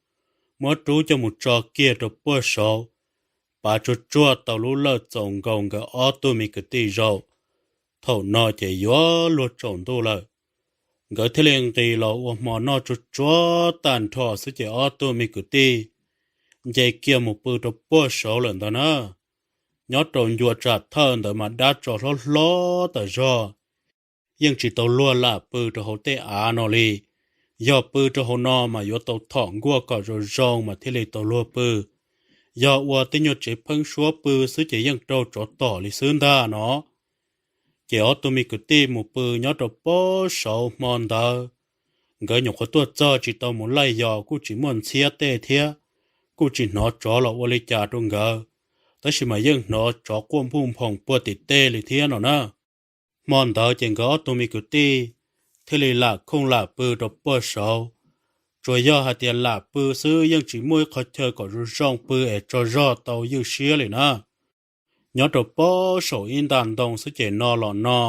muab rub coj mus tso kiag rau puag saud, pav tsuag tsuag tau lub lawj txaus nkaus nkawd ob tug me kwv tij zaum. Thaum no ces yuav luag tsaus ntuj lawm. Nkawd thiaj li nqis los ua hmo noj tsuag tsuag tag nrho xwb ces ob tug me kwv tij nce kiag mus pw rau puag saud lawm ntag na. Nyob rau ncua tsam thawj ntawd mas dab tsov hlob hlob tas zog, yeej tsis tau luag lam pw rau hauv tej av no li. Yog pw rau hauv no mas yuav tau thom nkuaj kom zoo zoo mas thiaj li tau luag pw. Yog ua tej nyuag tsev pheeb suab pw xwb ces yeej raug tsov tom li xwb ntag no. Ces ob tug me kwv tij mus pw nyob rau puag saud hmo ntawd. Nkawd nyuam qhuav tuaj txog tsis tau mus laij yos kuj tsis muaj ntxhiab tej thiab, kuj tsis hnov tsov los ua li cas rau nkawd, tab sis mas yeej hnov tsov quaj npuj nphoom puag tim tej li thiab no na. Hmo ntawd ces nkawd ob tug me kwv tij thiaj li lam khooj lam pw rau puag saud. Tsuas yog hais tias lam pw xwb yeej tsis muaj ib qhov chaw kom zoo zoo pw es tsaug zog tau ywj siab li na. Nyob rau puag saum ib nta ntoo xwb ces no los no,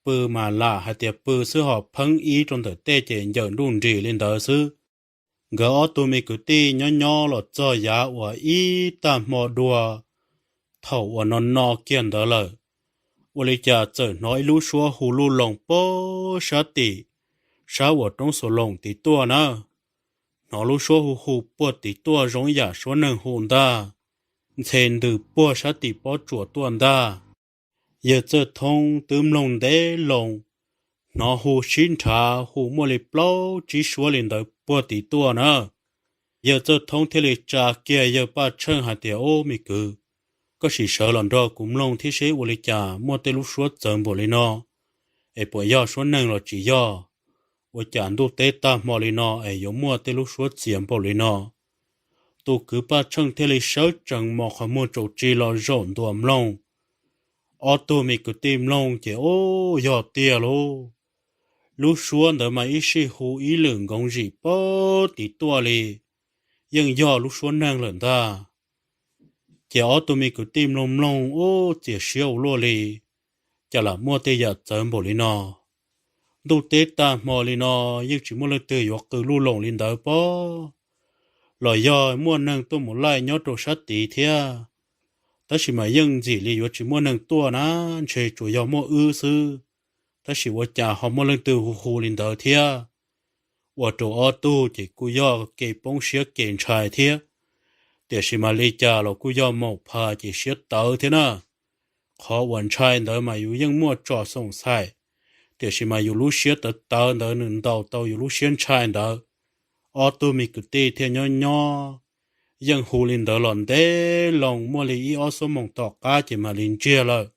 pw mas lam hais tias pw xwb ho pheeb ib rau ntawm tej ces ncaws nruj nris li ntawd xwb. Nkawd ob tug me kwv tij nyob nyob los txog yav uas ib tag hmo dua, thaum uas no no kiag ntawd lawm, ua li cas txawm hnov ib lub suab hu luj loos puag sab tim, sab uas roob Xus Loos tid tuaj na. Hnov lub suab hu hu puag tid tuaj zoo ib yam suab neeg hu ntag, ntxhe ntws puag sab tim pob tsuas tuaj ntag. Yawg Txawj Thoob twb mloog ntev loo, hnov hu sib nrhav hu muaj li plaub tsib suab li ntawd puag tid tuaj na. Yawg Txawj Thoob thiaj li tsa kiag yawg Paj Tsheej hais tias, Ub me kwv, koj sim sawv los nrog kuv mloog thiab seb ua li cas muaj tej lub suab txawv npaum li no, es puas yog suab neeg los tsis yog? Ua cas ntuj teb tag hmo li no es yuav muaj tej lub suab txias npaum li no? Tus kwv Paj Tsheej thiaj li sawv tsees mos qhov muag tsaus tsis los zaum ntua mloog. Ob tug me kwv tij mloog ces, Ub, yog tiag lauj! Lub suab ntawd mas ib sij hu ib lwm nkoov zim pab tim tuaj li, yeej yog lub suab neeg lawm ntag. Ces ob tug me kwv tij mloog mloog, Ub, txias siab ua luaj li, cas lam muaj tej yam txawv npaum li no. Ntuj teb tag hmo li no yeej tsis muaj leej twg yuav qw luj loos li ntawd pob, los yog muaj neeg tuaj mus laij nyob rau sab tid thiab. Tab sis mas yeej ntxim li yuav tsis muaj neeg tuaj na, ntshe tsuas yog muaj wb xwb. Tab sis ua cas ho muaj leej twg hu hu li ntawd thiab? Ua rau ob tug ces kuj yog kev poob siab kev ntshai thiab. Tiam sis mas li cas los kuj yog maum pha ces siab tawv thiab na. Qhov uas ntshai ntawd mas yus yeej muaj tso xoom xaim, tiam sis mas yus lub siab tawv tawv ntawd nws ntaus tau yus lub siab ntshai ntawd. Ob tug me kwv tij thiaj nyob nyob, yeej hu li ntawd los ntev loo, muaj li ib ob xuab moos tom qab ces mam li ntsiag lawm.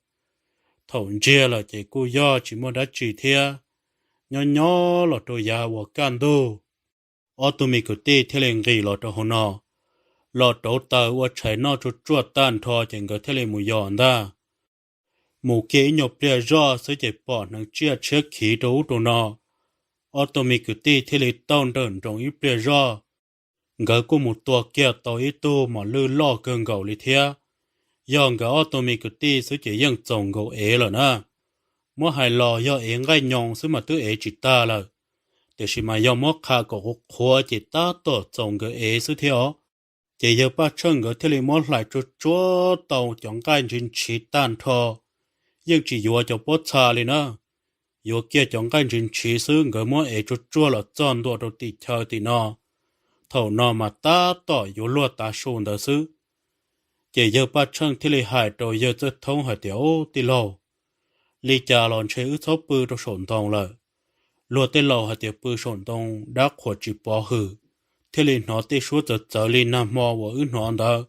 Thaum ntsiag lawm ces kuj yog tsis muaj dab tsi thiab. Nyob nyob los rau yav uas kaj ntug, ob tug me kwv tij thiaj li nqis los rau hauv no, los rauv taws ua tshais noj tsuj tsuaj tag nrho ces nkawd thiaj li mus yos ntag. Mus kiag ib nyuag pliag zoj xwb ces pom hneev tsiaj tshiab khiv rau ub rau no. Ob tug me kwv tij thiaj li tauj nrawm nroos ib pliag zoj. Nkawd kuj mus tua kiag tau ib tug mos lwj loj kawg nkaus li thiab. Yog nkawd ob tug me kwv tij xwb ces yeej txaus nkaus ev lawm na. Muab hais los yog ev nqaij nyoos xwb mas twb ev tsis tag lawm, tiam sis mas yog muab qha kom qhuav qhuav ces tab tom txaus nkawd ev xwb thiab os. Ces yawg Paj Tsheej nkawd thiaj li muab hlais tsuag tsuag tau cov nqaij ntshiv ntshiv tag nrho, yeej tsis yuav cov pob txha li na. Yuav kiag cov nqaij ntshiv ntshiv xwb, nkawd muab ev tsuag tsuag los txog ntua rau tim chaw tim no. Thaum no mas tab tom yuav luag tav su ntawd xwb. Ces yawg Paj Tsheej thiaj li hais rau yawg Txawj Thoob hais tias, Ub, tij laug, li cas los ntshe wb txhob pw rau saum ntoo lawm. Luag tej laus hais tias pw saum ntoo dab qhuas tsis pov hwm, thiaj li hnov tej suab txawv txawv li nag hmo uas wb hnov ntawd.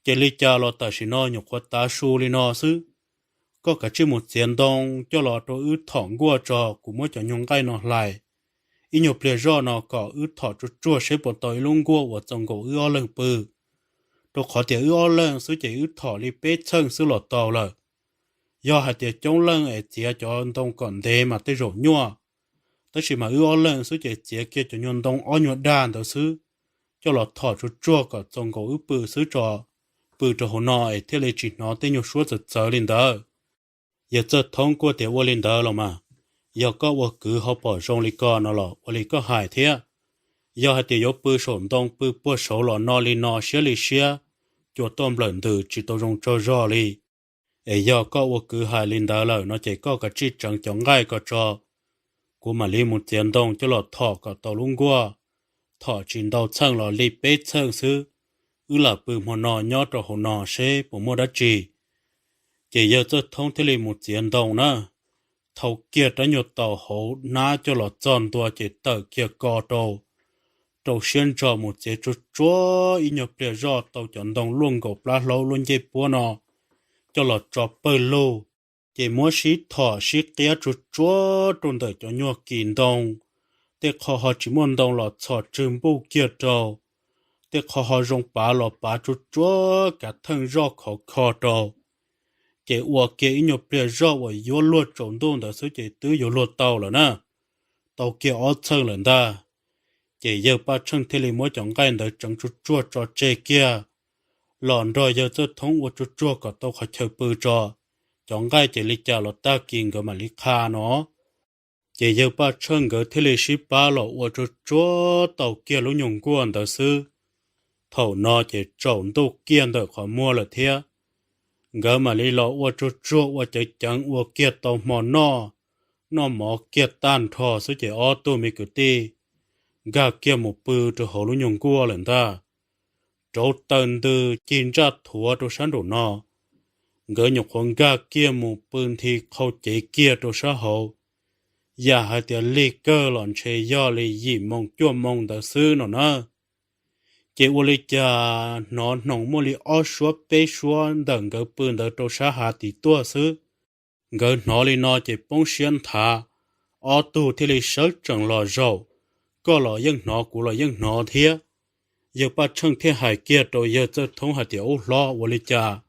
Ces li cas los tam sim no nyuam qhuav tav su li no xwb. Koj kav tsij mus txiav ntoo coj los rau wb thom nkuaj tso, kuv muab cov nyuag nqaij no hlais ib nyuag pliag zoj no kom wb thom tsuag tsuag seb puas tau ib lub nkuaj uas txaus nkaus wb ob leeg pw. Rau qhov tias wb ob leeg xwb ces wb thom li peb txheej xwb los tau lawm. Yog hais tias coob leej es txiav cov ntoo kom ntev mas tej zaum nyuaj, tab sis mas wb ob leeg xwb ces txiav kiag cov nyuag ntoo ob nyuag dag ntawd xwb, coj los thom tsuag tsuag kom txaus nkaus wb pw xwb tso, pw rau hauv no es thiaj li tsis hnov tej nyuag suab txawv txawv li ntawd. Yawg Txawj Thoob kuj tias, Ua li ntawd los mas, yog koj ua kwv ho pom zoo li ko no los ua li koj hais thiab. Yog hais tias yuav pw saum ntoo pw puag saud los no li no siab li siab, cua tuaj nplawm ntws tsis tau zoo tsaug zog li. Es yog koj ua kwv hais li ntawd lawm no ces koj kav tsij tseev cov nqaij ko tso, kuv mam li mus txiav ntoo coj los thom kom tau lub nkuaj. Thom tsis ntau txheej los li peb txheej xwb, wb lam pw hmo no nyob rau hauv no seb puas muaj dab tsi. Ces yawg Txawj Thoob thiaj li mus txiav ntoo na, thau kiag rab nyuag taus hauv hnab coj los txog ntua ces tawm kiag ko rau, rau siab ntso mus txiav tsuag tsuag ib nyuag pliag zoj tau cov ntoo luaj nkaus plab hlaub luaj ncej puab no coj los tso pawg lug. Ces muab sib thom sib qiab tsuag tsuag rau ntawm cov nyuag kis ntoo, tej qho ho tsis muaj ntoo los txhom tswg npuj kiag rau, tej qho ho zoo pav los pav tsuag tsuag kav theej zoj khov kho rau. Ces ua kiag ib nyuag pliag zoj uas yuav luag tsaus ntuj ntawd xwb ces twb yuav luag tau lawm na, tau kiag ob txheej lawm ntag. Ces yawg Paj Tsheej thiaj li muab cov nqaij ntawd tseev tsuag tsuag tso tseg kiag, los nrog yawg Txawj Thoob ua tsuag tsuag kom tau qhov chaw pw tso, cov nqaij ces li cas los tag kis nkawd mam li qha no. Ces yawg Paj Tsheej nkawd thiaj li sib pab los ua tsuag tsuag tau kiag lub nyuag nkuaj ntawd xwb. Thaum no ces tsaus ntuj kiag ntawm qhov muag lawm thiab. Nkawd mam li los ua tsuag tsuag ua ceev ceev ua kiag tau hmo noj, noj mov kiag tag nrho xwb ces ob tug me kwv tij nkag kiag mus pw rau hauv lub nyuag nkuaj lawm ntag. Rauv taws ntws cig ntsaj thuav rau sab nraum no, nkawd nyuam qhuav nkag kiag mus pw nthi qhau cev kiag rau sab hauv. Yam hais tias lig kawg los ntshe yog li yim moos cuaj moos ntawd xwb no na. Ces ua li cas hnov hnoos muaj li ob suab peb suab ntawm nkawd pw ntawd rau sab hav tid tuaj xwb. Nkawd hnov li no ces poob siab nthav, ob tug thiaj li sawv tsees los zaum, koj los yeej hnov kuv los yeej hnov thiab. Yawg Paj Tsheej thiaj hais kiag rau yawg Txawj Thoob hais tias, Ub hlob, ua li cas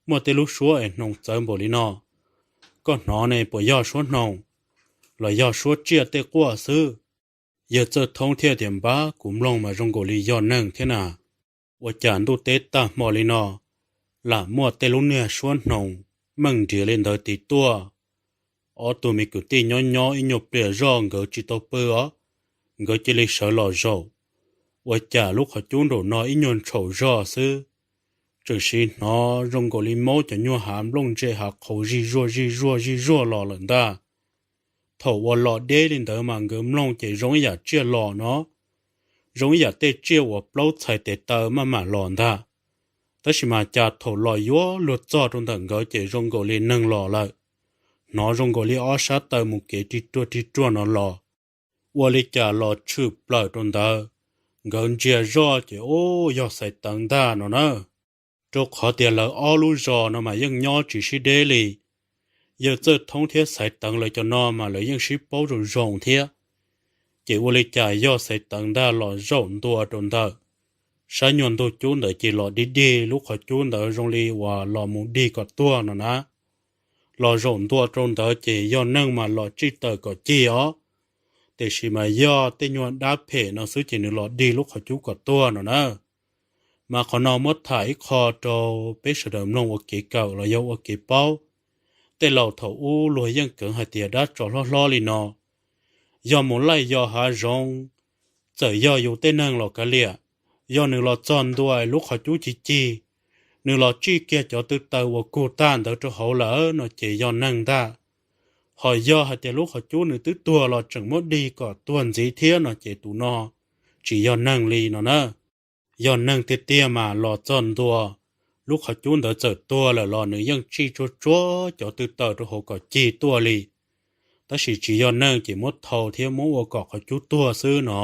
muaj tej lub suab es hnoos txawv npaum li no. Koj hnov ne puas yog suab hnoos los yog suab tsiaj tej quaj xwb? Yawg Txawj Thoob thiaj tias, Npab, kuv mloog mas zoo nkaus li yog neeg thiab na. Ua cas ntuj teb tag hmo li no lam muaj tej lub niag suab hnoos meej nrias li ntawd tiv tuaj? Ob tug me kwv tij nyob nyob ib nyuag pliag zoj nkawd tsis tau pw os, nkawd cia li sawv los zaum. Ua cas lub qhov cub nraum no ib nyuag ntshaum zog xwb, tseem sim hnov zoo nkaus li maub cov nyuag hav nplooj ntse hav qhauv zig zuag zig zuag zig zuag los lawm ntag. Thaum uas los deb li ntawd mas nkawd mloog ces zoo ib yam tsiaj los no, zoo ib yam tej tsiaj uas plaub txhais tes taw maj mam los ntag. Tab sis mas cas thaum los yuav luag txog rau ntawm nkawd ces zoo nkaus li neeg los lawm, hnov zoo nkaus li ob sab taw mus kev rig ruag rig ruag no los. Ua li cas los tshwm plaws rau ntawd, nkawd ntsia zoj ces ub, yog Xaiv Teev ntag no na. Rau qhov tias lawv ob lub zos no mas yeej nyob tsis sib deb li. Yawg Txawj Thoob thiab Xaiv Teev lawv cov no mas lawv yeej sib paub zoo zoo thiab. Ces ua li cas yog Xaiv Teev ntag los zaum ntua rau ntawm sab nyuag ntug cub ntawd ces los dig dig lub qhov cub ntawd zoo li uas los mus dig kom tuag no na. Los zaum ntua rau ntawd ces yog neeg mas los tsij tawm kom cig os, tiam sis mas yog tej nyuag dab phem no xwb ces nws los dig lub qhov cub kom tuag no na. Mas qhov no muab tham ib qho rau peb sawv daws mloog ua kev kawm los yog ua kev paub. Tej laus thaum ub luag yeej kheev hais tias dab tsov hlob hlob li no, yog mus laij yos hav zoov, txawm yog yus tej neeg los kav liam, yog nws los txog ntua lub qhov cub cig cig, nws los tsij kiag cov tw taws uas kug tag ntawd rau hauv lawm no ces yog neeg ntag. Ho yog hais tias lub qhov cub nws twb tuag los tseem muab dig kom tuag ntxiv thiab no ces tus no tsis yog neeg li no na. Yog neeg tiag tiag mas los txog ntua, lub qhov cub ntawd txawm tuag lawm los nws yeej tsij tsuag tsuag cov tw taws rau hauv kom cig tuaj li. Tab sis tsis yog neeg ces muab thau thiab muab ua kom qhov cub tuag xwb no.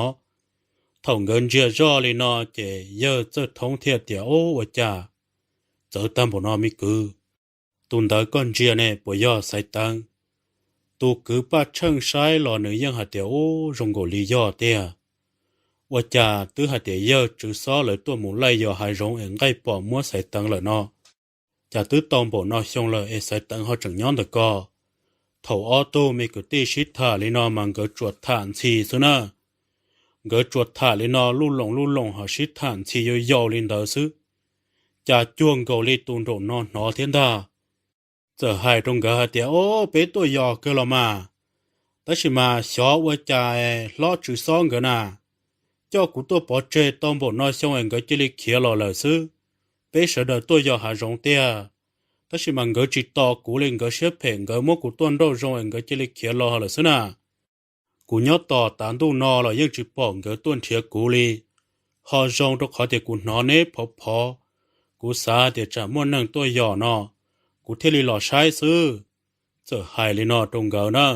Thaum nkawd ntsia zoj li no ces yawg Txawj Thoob thiaj tias, Ub, ua cas txawv tag npaum no me kwv? Tus ntawd koj ntsia ne puas yog Xaiv Teev? Tus kwv Paj Tsheej saib los nws yeej hais tias, Ub, zoo nkaus li yog tiag. Ua cas twb hais tias yawg Tswv Xob lawv tuaj mus laij yos hav zoov es nqaij pom muab Xaiv Teev lawm no, cas twb tau npaum no xyoo lawm es Xaiv Teev ho tseem nyob ntawm ko? Thaum ob tug me kwv tij sib tham li no mas nkawd tsuas tham ntxhi xwb na. Nkawd tsuas tham li no luj loos luj loos ho sib tham ntxhi yau yau li ntawd xwb, cas cuag nkaus li tus nraum no hnov thiab ntag. Txawm hais rau nkawd hais tias, Ob, peb tuaj yos kawg los mas, tab sis mas xyov ua cas hlob Tswv Xob nkawd na coj kuv tuaj pov tseg tau npaum no xyoo es nkawd cia li khiav los lawm xwb. Peb sawv daws tuaj yos hav zoov tiag, tab sis mas nkawd tsis tos kuv li, nkawd siab phem nkawd muab kuv tuaj nrauj zoo es nkawd cia li khiav los lawm xwb na. Kuv nyob tos tav ntuj no los yeej tsis pom nkawd tuaj nrhiav kuv li. Ho zoo rau qhov tias kuv hnov neb phov phov, kuv xav tias tsam muaj neeg tuaj yos no, kuv thiaj li los saib xwb. Txawm hais li no rau nkawd na.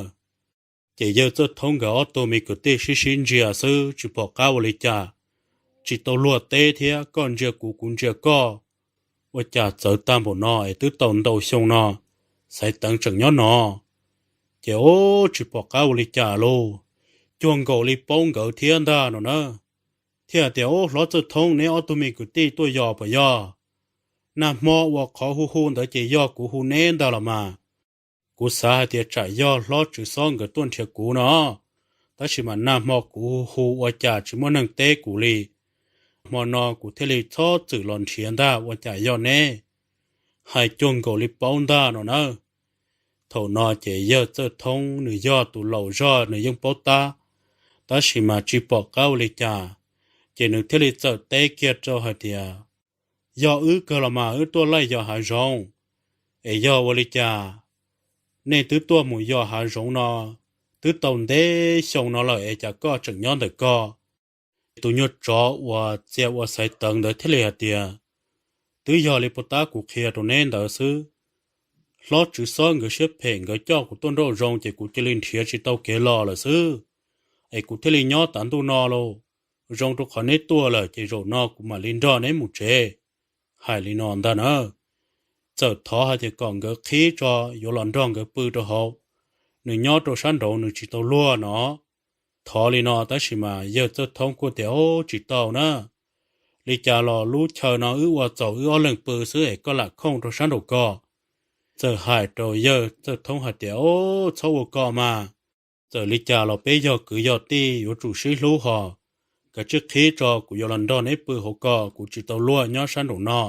Ces yawg Txawj Thoob nkawd ob tug me kwv tij sib sib ntsia xwb tsis pom qab ua li cas, tsis tau luag teb thiab, koj ntsia kuv kuv ntsia koj. Ua cas txawv tag npaum no es twb tau ntau xyoo no Xaiv Teev tseem nyob no? Ces ub, tsis pom qab ua li cas lauj, cuag nkaus li paub nkawd thiab ntag no na. Thiaj tias, Ub, hlob Txawj Thoob, neb ob tug me kwv tij tuaj yos puas yog? Nag hmo ua qhov hu hu ntawd ces yog kuv hu neb ntag los mas. Kuv xav hais tias tsam yog hlob Tswv Xob nkawd tuaj nrhiav kuv no, tab sis mas nag hmo kuv hu hu ua cas tsis muaj neeg teb kuv li. Hmo no kuv thiaj li txhob txwm los nrhiav ntag, ua cas yog neb? Hais cuag nkaus li paub ntag no na. Thaum no ces yawg Txawj Thoob nws yog tus laus zog nws yeej paub tab, tab sis mas tsis pom qab ua li cas, ces nws thiaj li txawm teb kiag rau hais tias, Yog wb kawg los mas, wb tuaj laij yos hav zoov. Es yog ua li cas nej twb tuaj mus yos hav zoov no twb tau ntev xyoo no lawm es cas koj tseem nyob ntawm ko? Tus nyuag tsov uas txia ua Xaiv Teev ntawd thiaj li hais tias, Twb yog li puag ta kuv qhia rau neb ntawd xwb. Hlob Tswv Xob nkawd siab phem, nkawd coj kuv tuaj nrauj zoo ces kuv cia li nrhiav tsis tau kev los lawm xwb, es kuv thiaj li nyob tav ntuj no lauj. Zoo rau qhov neb tuaj lawm ces zaum no kuv mam li nrog neb mus tsev. Hais li no ntag na. Txawm thov hais tias kom nkawd qhib tso, yuav los nrog nkawd pw rau hauv, nws nyob rau sab nraud nws tsis tau luag no. Thov li no tab sis mas yawg Txawj Thoob kuj tias, Ub, tsis tau na. Li cas los lub chaw no wb ua txaus wb ob leeg pw xwb es koj lam khooj rau sab nraum ko. Txawm hais rau yawg Txawj Thoob hais tias, Ob, txhob ua ko mas, txawm li cas los peb yog kwv yog tij yuav tsum sib hlub hos. Kav tsij qhib tso, kuv yuav los nrog neb pw hauv ko, kuv tsis tau luag nyob sab nraum no,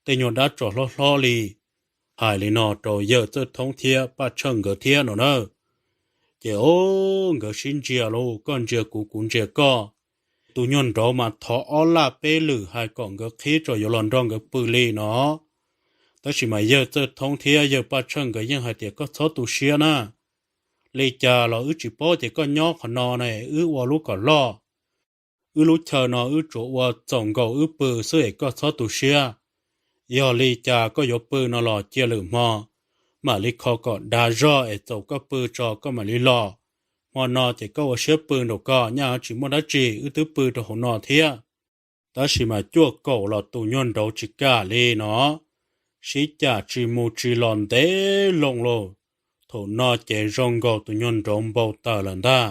tej nyuag dab tsov hlob hlob li. Hais li no rau yawg Txawj Thoob thiab Paj Tsheej nkawd thiab no na. Ces ob, nkawd sib ntsia lauj, koj ntsia kuv, kuv ntsia koj. Tus nyuag nraud mas thov ob laj peb lwm hais kom nkawd qhib tso yuav los nrog nkawd pw li no. Tab sis mas yawg Txawj Thoob thiab yawg Paj Tsheej nkawd yeej hais tias, Koj txhob tu siab na. Li cas los wb tsis paub tias koj nyob qhov no ne, wb ua lub kom loj. Wb lub chaw no wb tsuas ua txaus nkaus wb pw xwb es koj txhob tu siab. Yog li cas koj yuav pw no los cia lwm hmo mam li kho kom dav zog es txaus koj pw tso koj mam li los. Hmo no ces koj ua siab pw nraum ko, nyaj tsis muaj dab tsi, wb twb pw rau hauv no thiab. Tab sis mas cuaj kaum los tus nyuag nraud tsis kam li no, sib cam tsis mus tsis los ntev loo lauj. Thaum no ces zoo nkaus tus nyuag nraud npau taws lawm ntag,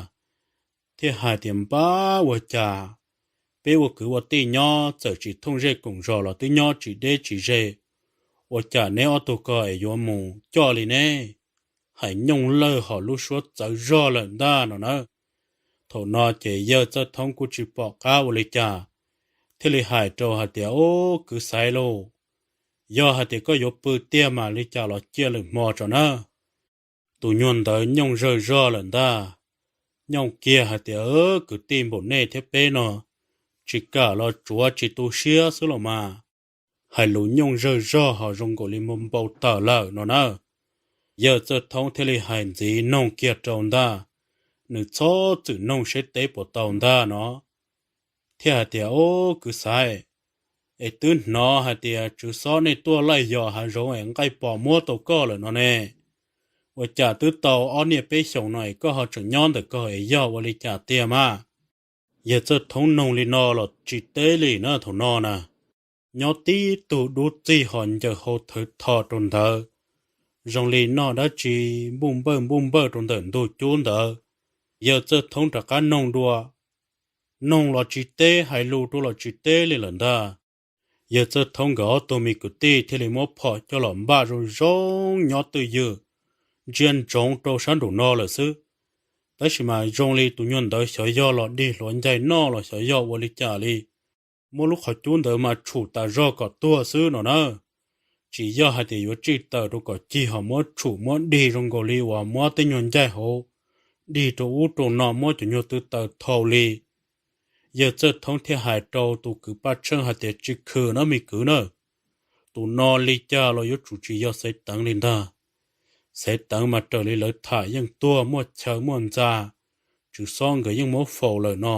thiaj hais tias, Npab, ua cas peb ua kwv ua tij nyob txawm tsis thooj zej koom zos los twb nyob tsis deb tsis ze, ua cas neb ob tug ko es yuav mus coj li ne? Hais nyooj lawj hos lub suab txawv zog lawm ntag no na. Thaum no ces yawg Txawj Thoob kuj tsis pom qab ua li cas, thiaj li hais rau hais tias, Ob, kwv Xaiv lauj, yog hais tias koj yuav pw tiag mas li cas los cia lwm hmo tso na. Tus nyuag ntawd nyooj zawg zog lawm ntag, nyooj kiag hais tias, Kwv tij npaum nej thiab peb no, tsis kam los tsuav tsis tu siab xwb los mas. Hais lus nyooj zawg zog hos zoo nkaus li npau taws lawm no na. Yawg Txawj Thoob thiaj li hais ntxiv noog kiag rau ntag, nws txhob txwm noog seb teb puas tau ntag no, thiaj hais tias, Ob, kwv Xaiv, es twb hnov hais tias tswv xob nej tuaj laij yos hav zoov es nqaij pos muab tau koj lawm no ne. Ua cas twb tau ob niaj peb xyoos no es koj ho tseem nyob ntawm ko es yog ua li cas tiag mas? Yawg Txawj Thoob noog li no los tsis teb li na thaum no na. Nyob tib tug dub txig hos ncaws hau thawv tho rau ntawd, zoo li noj dab tsi npuj npawj npuj npawj rau ntawm ntug cub ntawd. Yawg Txawj Thoob rov qab noog dua, noog los tsis teb, hais lus rau los tsis teb li lawm ntag. Yawg Txawj Thoob nkawd ob tug me kwv tij thiaj li muab phom coj los npaj zoo zoo nyob twj ywm, ntsia ntsoov rau sab nraum no lawm xwb. Tab sis mas zoo li tus nyuag ntawd xyov yog los dig hluav ncaig noj los xyov yog ua li cas li, muab lub qhov cub ntawd mas tshum tas zog kom tuag xwb no na. Tsis yog hais tias yuav tsij tawm rau kom cig hos muab tshum muab dig zoo nkaus li uas muab tej nyuag ncaig hauv dig rau ub rau no muab cov nyuag tw taws thau li. Yawg Txawj Thoob thiaj hais rau tus kwv Paj Tsheej hais tias, Tsis khwm na me kwv na, tus no li cas los yuav tsum tsis yog Xaiv Teev li ntag. Xaiv Teev mas raws li lawv tham yeej tuag muaj chaw muaj ntxa, tswv xob nkawd yeej muab faus lawm no.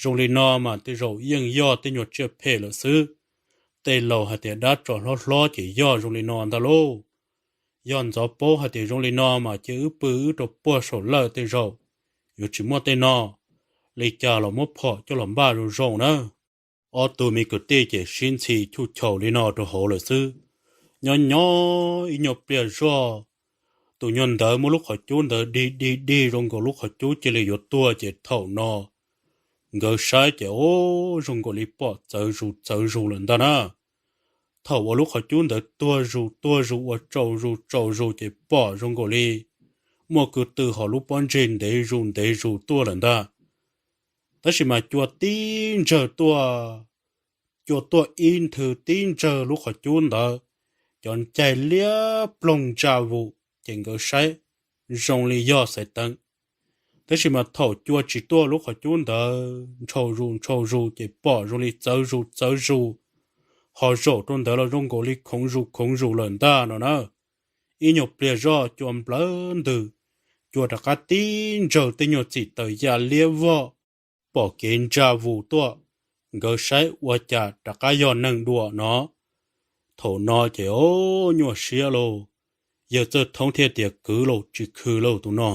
Zoo li no mas tej zaum yeej yog tej nyuag tsiaj phem lawm xwb. Tej laus hais tias dab tsov hlob hlob ces yog zoo li no ntag lauj. Yog ntxov paub hais tias zoo li no mas cia wb pw wb rau puag saum lawj tej zaum yuav tsis muaj tej no. Li cas los muab phom coj los npaj zoo zoo na. Ob tug me kwv tij ces sib ntxhi chub chaus li no rau hauv lawm xwb. Nyob nyob ib nyuag pliag zog, tus nyuag ntawd muab lub qhov cub ntawd dig dig dig zoo nkaus lub qhov cub cia li yuav tuag ces thaum no nkawd saib ces o, zoo nkaus li pom txawv zus txawv zus lawm ntag na. Thaum uas lub qhov cub ntawd tuag zus tuag zus ua tsaus zus tsaus zus ces pom zoo nkaus li muaj kwv tw hauv lub pob ntseg ntev zus ntev zus tuaj lawm ntag. Tab sis mas cua tib ntsawg tuaj, cua tuaj ib nthwv tib ntsawg lub qhov cub ntawd, cov ncaig liab ploog ntsa vus ces nkawd saib zoo li yog Xaiv Teev. Tab sis mas thaum cua tsis tuaj lub qhov cub ntawd ntshaus zus ntshaus zus ces pom zoo li txawv zus txawv zus, ho zaum rau ntawd los zoo nkaus li khoov zus khoov zus lawm ntag no na. Ib nyuag pliag zoj cua nplawv ntws, cua rov qab tib ntsawg tej nyuag txim taws ya liab vog, pom kev ntsa vus tuaj, nkawd saib ua cas rov qab yog neeg dua no. Thaum no ces o, nyuaj siab lauj, yawg Txawj Thoob thiaj tias kwv lauj tsis khwv lauj tus no,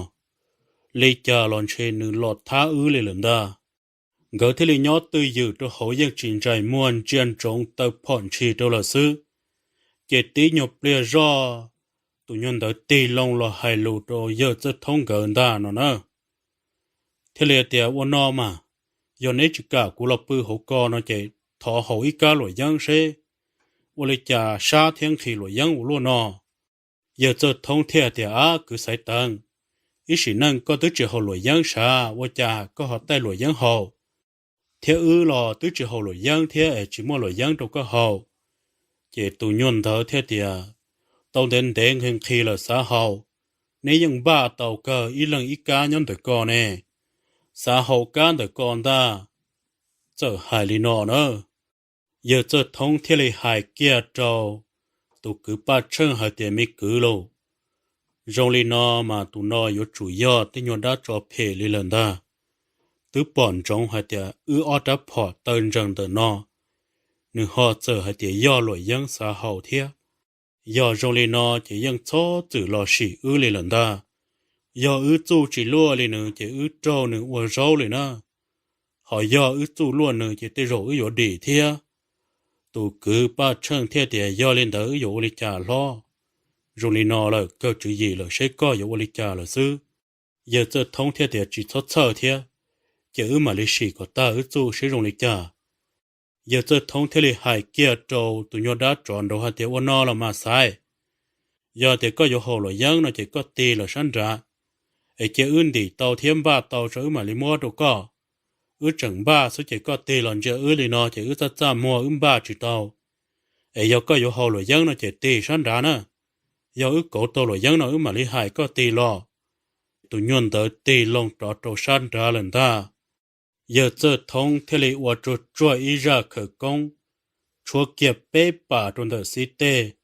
li cas los ntshe nws los thab wb li lawm ntag. Nkawd thiaj li nyob twj ywm rau hauv yeej tsis ntsais muag ntsia ntsoov taw phom ntshis rau lawm xwb. Ces tib nyuag pliag zoj, tus nyuag ntawd tig loo los hais lus rau yawg Txawj Thoob nkawd ntag no na. Thiaj li tias ua no mas, yog neb tsis kam kuv los pw hauv ko no ces thov haus ib kab luam yeeb seb ua li cas sab thiab nqhis luam yeeb ua luaj no. Yawg Txawj Thoob thiaj tias, Ab, kwv Xaiv Teev, ib sim neej koj twb tsis haus luam yeeb sav, ua cas koj ho taij luam yeeb haus? Thiab wb los twb tsis haus luam yeeb thiab es tsis muaj luam yeeb rau koj haus. Ces tus nyuag ntawd thiaj tias, Tau ntev ntev nqhis nqhis lawm xav haus, neb yeej npaj tau kawg ib leeg ib kab nyob ntawm ko ne, xav haus kab ntawm ko ntag. Txawm hais li no na, yawg Txawj Thoob thiaj li hais kiag rau tus kwv Paj Tsheej hais tias, Me kwv lauj, zoo li no mas tus no yuav tsum yog tej nyuag dab tsov phem li lawm ntag. Twb pom ntsoov hais tias wb ob rab phom taw ntsees ntawm no, nws ho txawm hais tias yog luam yeeb xav haus thiab. Yog zoo li no ces yeej txhob txwm los sim wb li lawm ntag. Yog wb txuj tsis luaj li nws ces wb raug nws ua zaub li na. Ho yog wb txuj luaj nws ces tej zaum wb yuav dim thiab. Tus kwv Paj Tsheej thiaj tias, Yog li ntawd wb yuav ua li cas hlob? Zoo li no lawm kawg tswv yim lawm, seb koj yuav ua li cas lawm xwb. Yawg Txawj Thoob thiaj tias, Tsis txhob txhawj thiab, ces wb mam li sim kom tag wb txuj seb zoo li cas. Yawg Txawj Thoob thiaj li hais kiag rau tus nyuag dab tsov nraud hais tias, Ua no los mas Xaiv, yog tias koj yuav haus luam yeeb no ces koj tig los sab nrad, es cia wb ntim tau thiab npaj tau tso wb mam li muab rau koj. Wb tseem npaj xwb ces koj tig los ntsia wb li no ces wb txaj txaj muag wb npaj tsis tau. Es yog koj yuav haus luam yeeb no ces tig sab nrad na, yog wb kauv tau luam yeeb no wb mam li hais koj tig los. Tus nyuag ntawd tig loo rov rau sab nrad lawm ntag. Yawg Txawj Thoob thiaj li ua tsuag tsuag ib zaj khawv koob, tshuab kiag peb pas rau ntawm xib teg,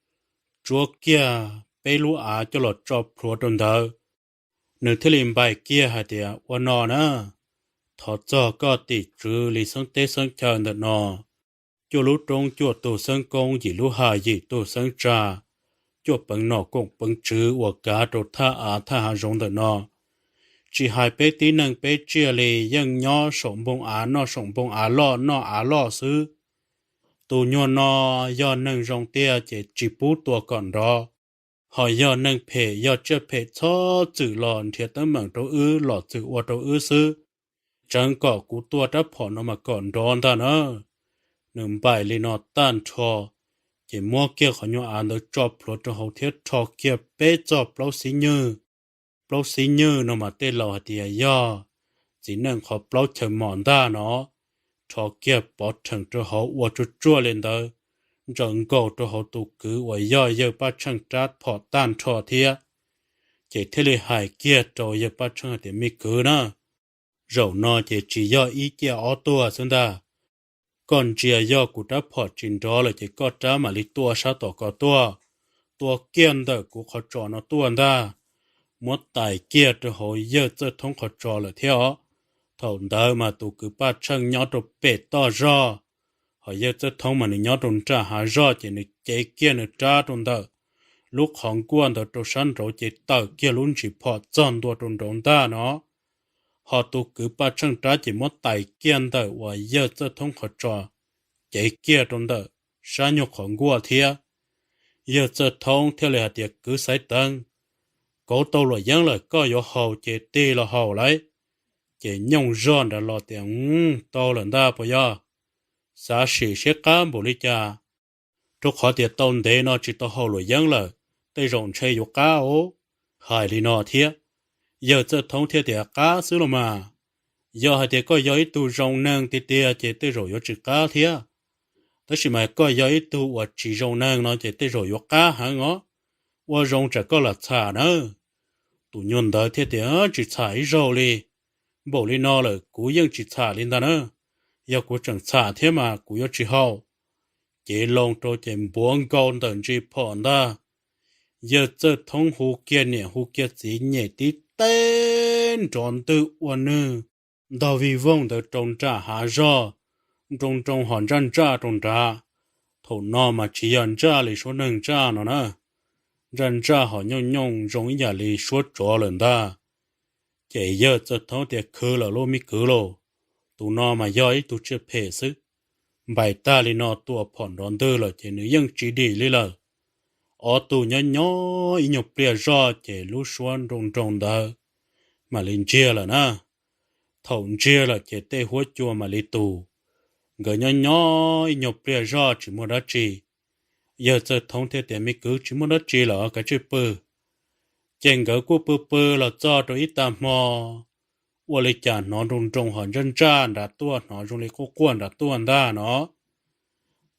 tsuab kiag peb lub av coj los tso plhuav rau ntawd. Nws thiaj li npais kiag hais tias, Ua no na, thov txog koj tim tswv li xeeb teb xeeb chaw ntawm no, cuaj lub roob cuaj tug xeeb koob, yim lub hav yim tug xeev tsa, cuaj peev nom koom peev tswv uas kav rau thaj av thaj hav zoov ntawm no, tsis hais peb tib neeg peb tsiaj li yeej nyob saum npoo av noj saum npoo av loj noj av loj xwb. Tus nyuag no yog neeg zoo tiag ces tsis pub tua kom nrov, ho yog neeg phem yog tsiaj phem txhob txwm los nrhiav teeb meem rau wb los txwm ua rau wb xwb. Tseev kom kuv tua rab phom no mas kom nrov ntag na. Nws npaim li no tag nrho, ces muab kiag qhov nyuag av ntawd tso plhuav rau hauv thiab rho kiag peb txoj plaub xib nywj. Plaub xib nywj no mas tej laus hais tias yog txiv neej qhov plaub chaw mos ntag no. Rho kiag pov rhees rau hauv ua tsuag tsuag li ntawd, ntsaws nkaus rau hauv tus kwv uas yog yawg Paj Tsheej rab phom tag nrho thiab. Ces thiaj li hais kiag rau yawg Paj Tsheej hais tias, Me kwv na, zaum no ces tsis yog ib ciaj ob tuag xwb ntag. Koj ntsia yog kuv rab phom tsis nrov lawm ces koj rab mam li tua sab tom ko tuaj, tua kiag ntawm kuv qhov tsos no tuaj ntag. Muab tais kiag rau hauv yawg Txawj Thoob qhov tsos lawm thiab os. Thaum ntawd mas tus kwv Paj Tsheej nyob rau pem toj zog, ho yawg Txawj Thoob mas nws nyob rau nram hav zog ces nws cev kiag nws rab rau ntawm lub qhov nkuaj ntawd rau sab nraud ces tawm kiag lub ntsis phom txog ntua rau nraud ntag no. Ho tus kwv Paj Tsheej rab ces muab tais kiag ntawm uas yawg Txawj Thoob qhov tsos, cev kiag rau ntawm sab nyuag qhov nkuaj thiab. Yawg Txawj Thoob thiaj li hais tias, Kwv Xaiv Teev, kauv tau luam yeeb lawm, koj yuav haus ces tig los haus lauj. Ces nyooj zog nrad los tias, Tau lawm ntag puas yog? Xav sim seb qab npaum li cas, rau qhov tias tau ntev no tsis tau haus luam yeeb lawm, tej zaum ntshe yuav qab os. Hais li no thiab, yawg Txawj Thoob thiaj tias, Qab xwb los mas. Yog hais tias koj yog ib tug zoo neeg tiag tiag ces tej zaum yuav tsis qab thiab. Tab sis mas koj yog ib tug uas tsis zoo neeg no ces tej zaum yuav qab heev os. Ua zoo tsam koj lam txham nawb. Tus nyuag ntawd thiaj tias, Tsis txham ib zaug li. Npaum li no lawm kuv yeej tsis txham li ntag na. Yog kuv tseem txham thiab mas kuv yuav tsis haus. Cev loo rau ces npuav nkaus ntawm ntsis phom ntag. Yawg Txawj Thoob hu kiag niam hu kiag txiv nyem tib teb nrov ntwg ua nwg ntog vij voog ntawd rau nram hav zog, nroo nroo ho ntsaj ntsaj rau nrad. Thaum no mas tsis yog ntsaj li suab neeg ntsaj no na, ntsaj ntsaj ho nyooj nyooj zoo ib yam li suab tsov lawm ntag. Ces yawg Txawj Thoob tias, Khwv lawm lauj me kwv lauj, tus no mas yog ib tug tsiaj phem xwb. Npaim tag li no tua phom nrov ntwg lawm ces nws yeej tsis dim li lawm. Ob tug nyob nyob ib nyuag pliag zoj ces lub suab nroo nroo ntawd mam li ntsiag lawm na. Thaum ntsiag lawm ces tej huab cua mam li tus. Nkawd nyob nyob ib nyuag pliag zoj tsis muaj dab tsi, yawg Txawj Thoob thiaj tias, Me kwv, tsis muaj dab tsi lawm, kav tsij pw. Ces nkawd kuj pw pw los txog rau ib tag hmo, ua li cas hnov nroo nroo ho ntsaj ntsaj nrad tuaj, hnov zoo li quaj quaj nrad tuaj ntag no.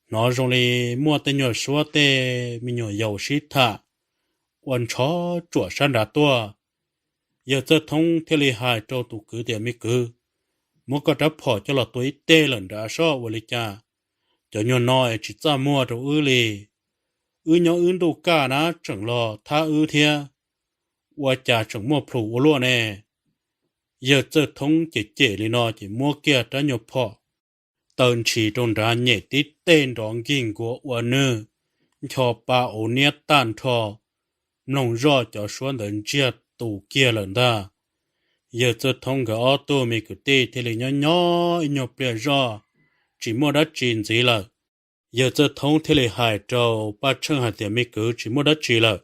Hnov zoo li muaj tej nyuag suab tej me nyuam yaus sib tham ua ntshov tsuam sab nrad tuaj. Yawg Txawj Thoob thiaj li hais rau tus kwv tias, Me kwv, muab koj rab phom coj los tua ib teg lawm nrad soj, ua li cas cov nyuag no es tsis txaj muag rau wb li. Wb nyob wb ntuj kaj na tseem los thab wb thiab, ua cas tseem muaj plhus ua luaj ne? Yawg Txawj Thoob cem cem li no ces muab kiag rab nyuag phom taw ntshis rau nrad nyem tib teg nrov nkig nkuav ua nwg ncho pa uv niab tag nrho, mloog zoj cov suab ntawd ntsiag tus kiag lawm ntag. Yawg Txawj Thoob nkawd ob tug me kwv tij thiaj li nyob nyob ib nyuag pliag zoj tsis muaj dab tsi ntxiv lawm. Yawg Txawj Thoob thiaj li hais rau Paj Tsheej hais tias, Me kwv, tsis muaj dab tsi lawm,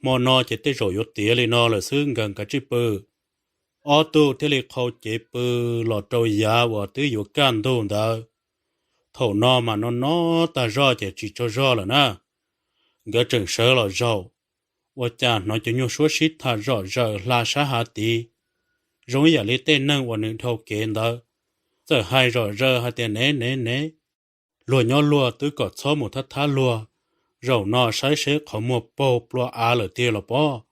hmo no ces tej zaum yuav tiav li no lawm xwb, nkawd kav tsij pw. Ob tug thiaj li qhau cev pw los rau yav uas twb yuav kaj ntug ntawd. Thaum no mas no no tag zoj ces tsis tsaug zog lawm na. Nkawd tseem sawv los zaum, ua cas hnov cov nyuag suab sib tham zom zaws hla sab hav tid, zoo ib yam li tej neeg uas nws dhau kev ntawd, txawm hais zom zaws hais tias, Nev nev nev, luag nyob luag twb kom txhob mus thab thab luag, zaum no saib seb qhov muag paug plua av lawm tiag los pob.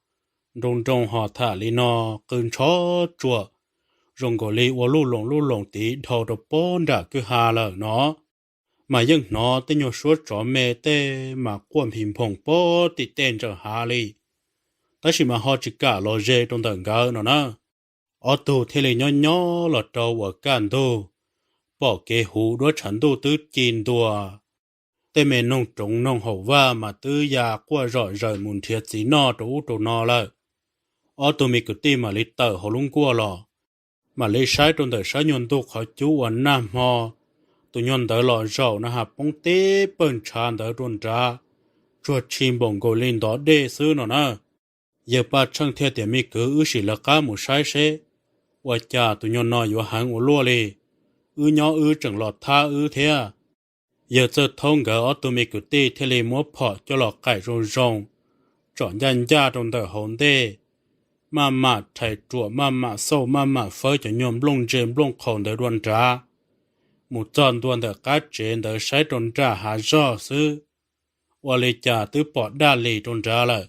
Nroo nroo ho tham li no, qw ntshov tsuam, zoo nkaus li ua luj loos luj loos tid dhau rau pob nram kwj ha lawm no. Mas yeej hnov tej nyuag suab tsov me tej mas quaj nphis nphoom pob tim tej ntsaum hav li, tab sis mas ho tsis kam los ze rau ntawm nkawd no na. Ob tug thiaj li nyob nyob los rau uas kaj ntug, pom kev huv duab tshav ntuj twb ci ntua, tej me noog roov noog haum vaj mas twb ya quaj zom zaws mus nrhiav txiv noj rau ub rau no lawm. Ob tug me kwv tij mam li tawm hauv lub nkuaj los, mam li saib rau ntawm sab nyuag ntug qhov cub uas nag hmo tus nyuag ntawd los zaum na has poob teb pawg ntshav ntawd rau nrad, tsuag tshi npaum nkaus li ntov dej xwb no na. Yawg Paj Tsheej thiaj tias, Me kwv, wb sim lawv qab mus saib seb ua cas tus nyuag no yuav heev ua luaj li, wb nyob wb tseem los thab wb thiab. Yawg Txawj Thoob nkawd ob tug me kwv tij thiaj li muab phom coj los qaim zoo zoo, tsom ncaj ncaj rau ntawm hauv ntej, maj mam rhais ruam maj mam xauj maj mam fawb cov nyuag nplooj ntse nplooj qhaus ntawd dua nrad, mus txog ntua ntawm qab tsev ntawd saib rau nram hav zog xwb, ua li cas twb pom daj lis rau nrad lawm,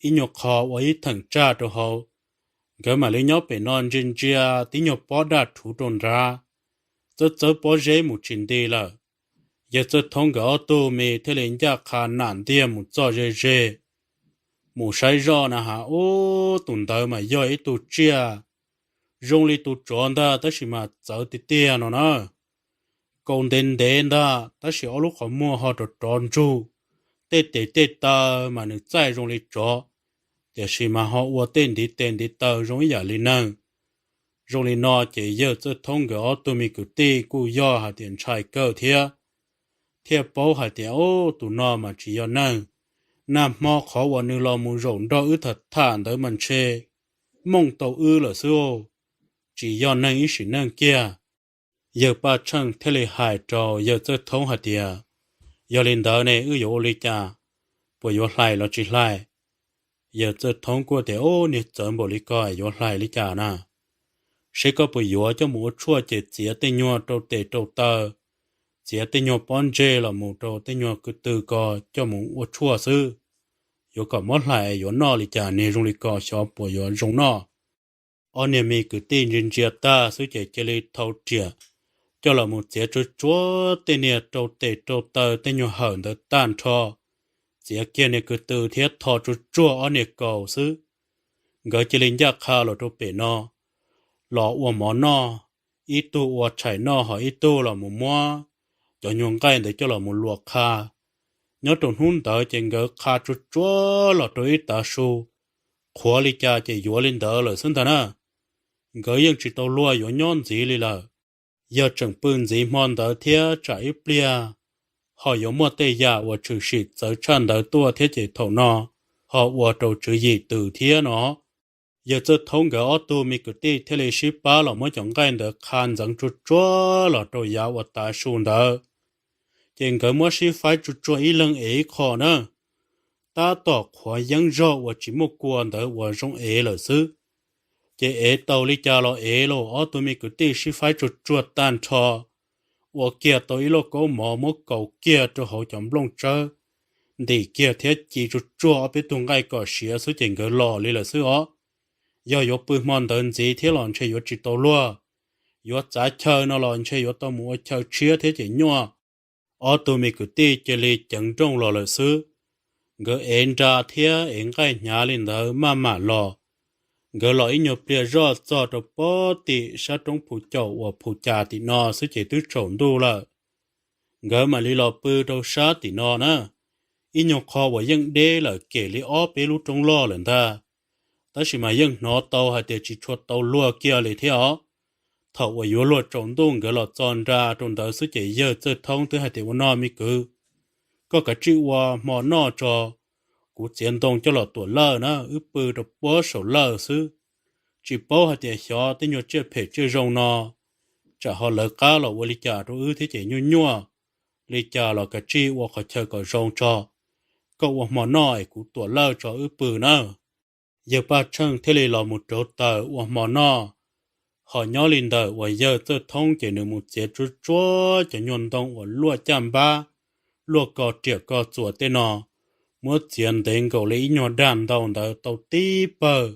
ib nyuag qho ua ib theem tsaj rau hauv. Nkawd mam li nyob pem no ntsia ntsia tib nyuag pob daj rhuv rau nrad, txawb txawb pob zeb mus tsis nti lawm. Yawg Txawj Thoob nkawd ob tug me thiaj li ncaj qha nam ntiag mus txog ze ze, mus saib zoj na has, ub, tus ntawd mas yog ib tug tsiaj zoo li tus tsov ntag tab sis mas txawv tiag tiag no na. Kaus ntev ntev ntag tab sis ob lub qhov muag ho rov rov ntsug, tej tes tej taw mas nws txaij zoo li tsov, tiam sis mas ho ua tej ntiv tes ntiv taw zoo ib yam li neeg. Zoo li no ces Yawg Txawj Thoob nkawd ob tug me kwv tij kuj yog hais tias ntshai kawg thiab, thiaj paub hais tias, Ub, tus no mas tsis yog neeg. Nag hmo qhov uas nws los mus zaum nrog wb tham tham ntawd mas ntshe mooj tau wb lawm xwb, tsis yog neeg ib sim neej kiag. Yawg Paj Tsheej thiaj li hais rau Yawg Txawj Thoob hais tias, Yog li ntawd ne wb yuav ua li cas? Puas yuav hlais los tsis hlais? Yawg Txawj Thoob kuj tias, Ub, niag txawv npaum li ko yuav hlais li cas na? Seb koj puas yuav coj mus ua tshuaj ces txiav tej nyuag rau tes rau taw, txiav tej nyuag pob ntseg los mus rau tej nyuag ko tw ko coj mus ua tshuaj xwb. Yuav kom muab hlais yuav noj li cas, niag zoo li ko xyov puas yuav zoo noj. Ob niag me kwv tij ntsia ntsia tag xwb ces cia li thau riam coj los mus txiav tsuag tsuag tej niag rau tes rau taw tej nyuag hawm ntawd tag nrho, txiav kiag niag ko tw thiab tho tsuag tsuag ob niag kaus xwb. Nkawd cia li ncaj qha los rau pem no los ua mov noj, ib tug ua tshais noj ho ib tug los mus muab cov nyuag nqaij ntawd coj los mus luam qha. Nyob rau hnub ntawd ces nkawd qha tsuag tsuag los rau ib tav su, qhuav li cas ces yuav li ntawd lawm xwb ntag na. Nkawd yeej tsis tau luag yuav nyob ntxiv li lawm. Yog tseem pw ntxiv hmo ntawd thiab tsam ib pliag ho yuav muaj tej yam uas tshwm sim txawv tshaj ntawd tuaj thiab ces thaum no ho ua rau tswv yim tws thiab no. Yawg Txawj Thoob nkawd ob tug me kwv tij thiaj li sib pab los muab cov nqaij ntawd qha ntxeev tsuag tsuag los rau yav uas tav su ntawd. Ces nkawd muab sib faib tsuag tsuag ib leeg ev ib qho na, tab tom qhuav yeeb zog uas tsis muaj kua ntawd uas zoo ev lawm xwb. Ces ev tau li cas los ev los ob tug me kwv tij sib faib tsuag tsuag tag nrho, ua kiag tau ib lauj kaub mov muab kaus kiag rau hauv cov nplooj tsawb, ntim kiag thiab ci tsuag tsuag ob peb tug nqaij kom siav xwb ces nkawd los li lawm xwb os. Yog yuav pw hmo ntawd ntxiv thiab los ntshe yuav tsis tau luag, yuav txav chaw no los ntshe yuav tau mus ua chaw tshiab thiab ces nyuaj. Ob tug me kwv tij cia li ceev nrooj los lawm xwb. Nkawd ev nra thiab ev nqaij hnyav li ntawd maj mam los. Nkawd los ib nyuag pliag zoj txog rau pob tim sab roob Phu Caum uas Phu Cas tim no xwb ces twb tsaus ntuj lawm. Nkawd mam li los pw rau sab tim no na, ib nyuag qho uas yeej deb lawm kem li ob peb lub roob loj lawm ntag. Tab sis mas yeej hnov tau hais tias tsis tshua tau luag kiag li thiab os. Thaum uas yuav luag tsaus ntuj nkawd los txog nra rau ntawd xwb ces yawg Txawj Thoob twb hais tias, Ua no me kwv, koj kav tsij ua hmo noj tso, kuv txiav ntoo coj los tuam lawj na, wb pw rau puag saum lawj xwb. Tsis paub hais tias xyov tej nyuag tsiaj phem tsiaj zoo no tsam ho lawv qab los ua li cas rau wb thiab ces nyuaj nyuaj li cas los kav tsij ua qhov chaw kom zoo tso. Koj ua hmo noj es kuv tuam lawj tso wb pw nawb. Yawg Paj Tsheej thiaj li los mus rauv taws ua hmo noj. Ho nyob li ntawm uas yawg Txawj Thoob ces nws mus txiav tsuab tsuab cov nyuag ntoo uas luaj caj npab, luaj ko riam ko txuas tej no, muab txiav ntev nkaus li ib nyuag dag ntau ntawd tau tib pawg,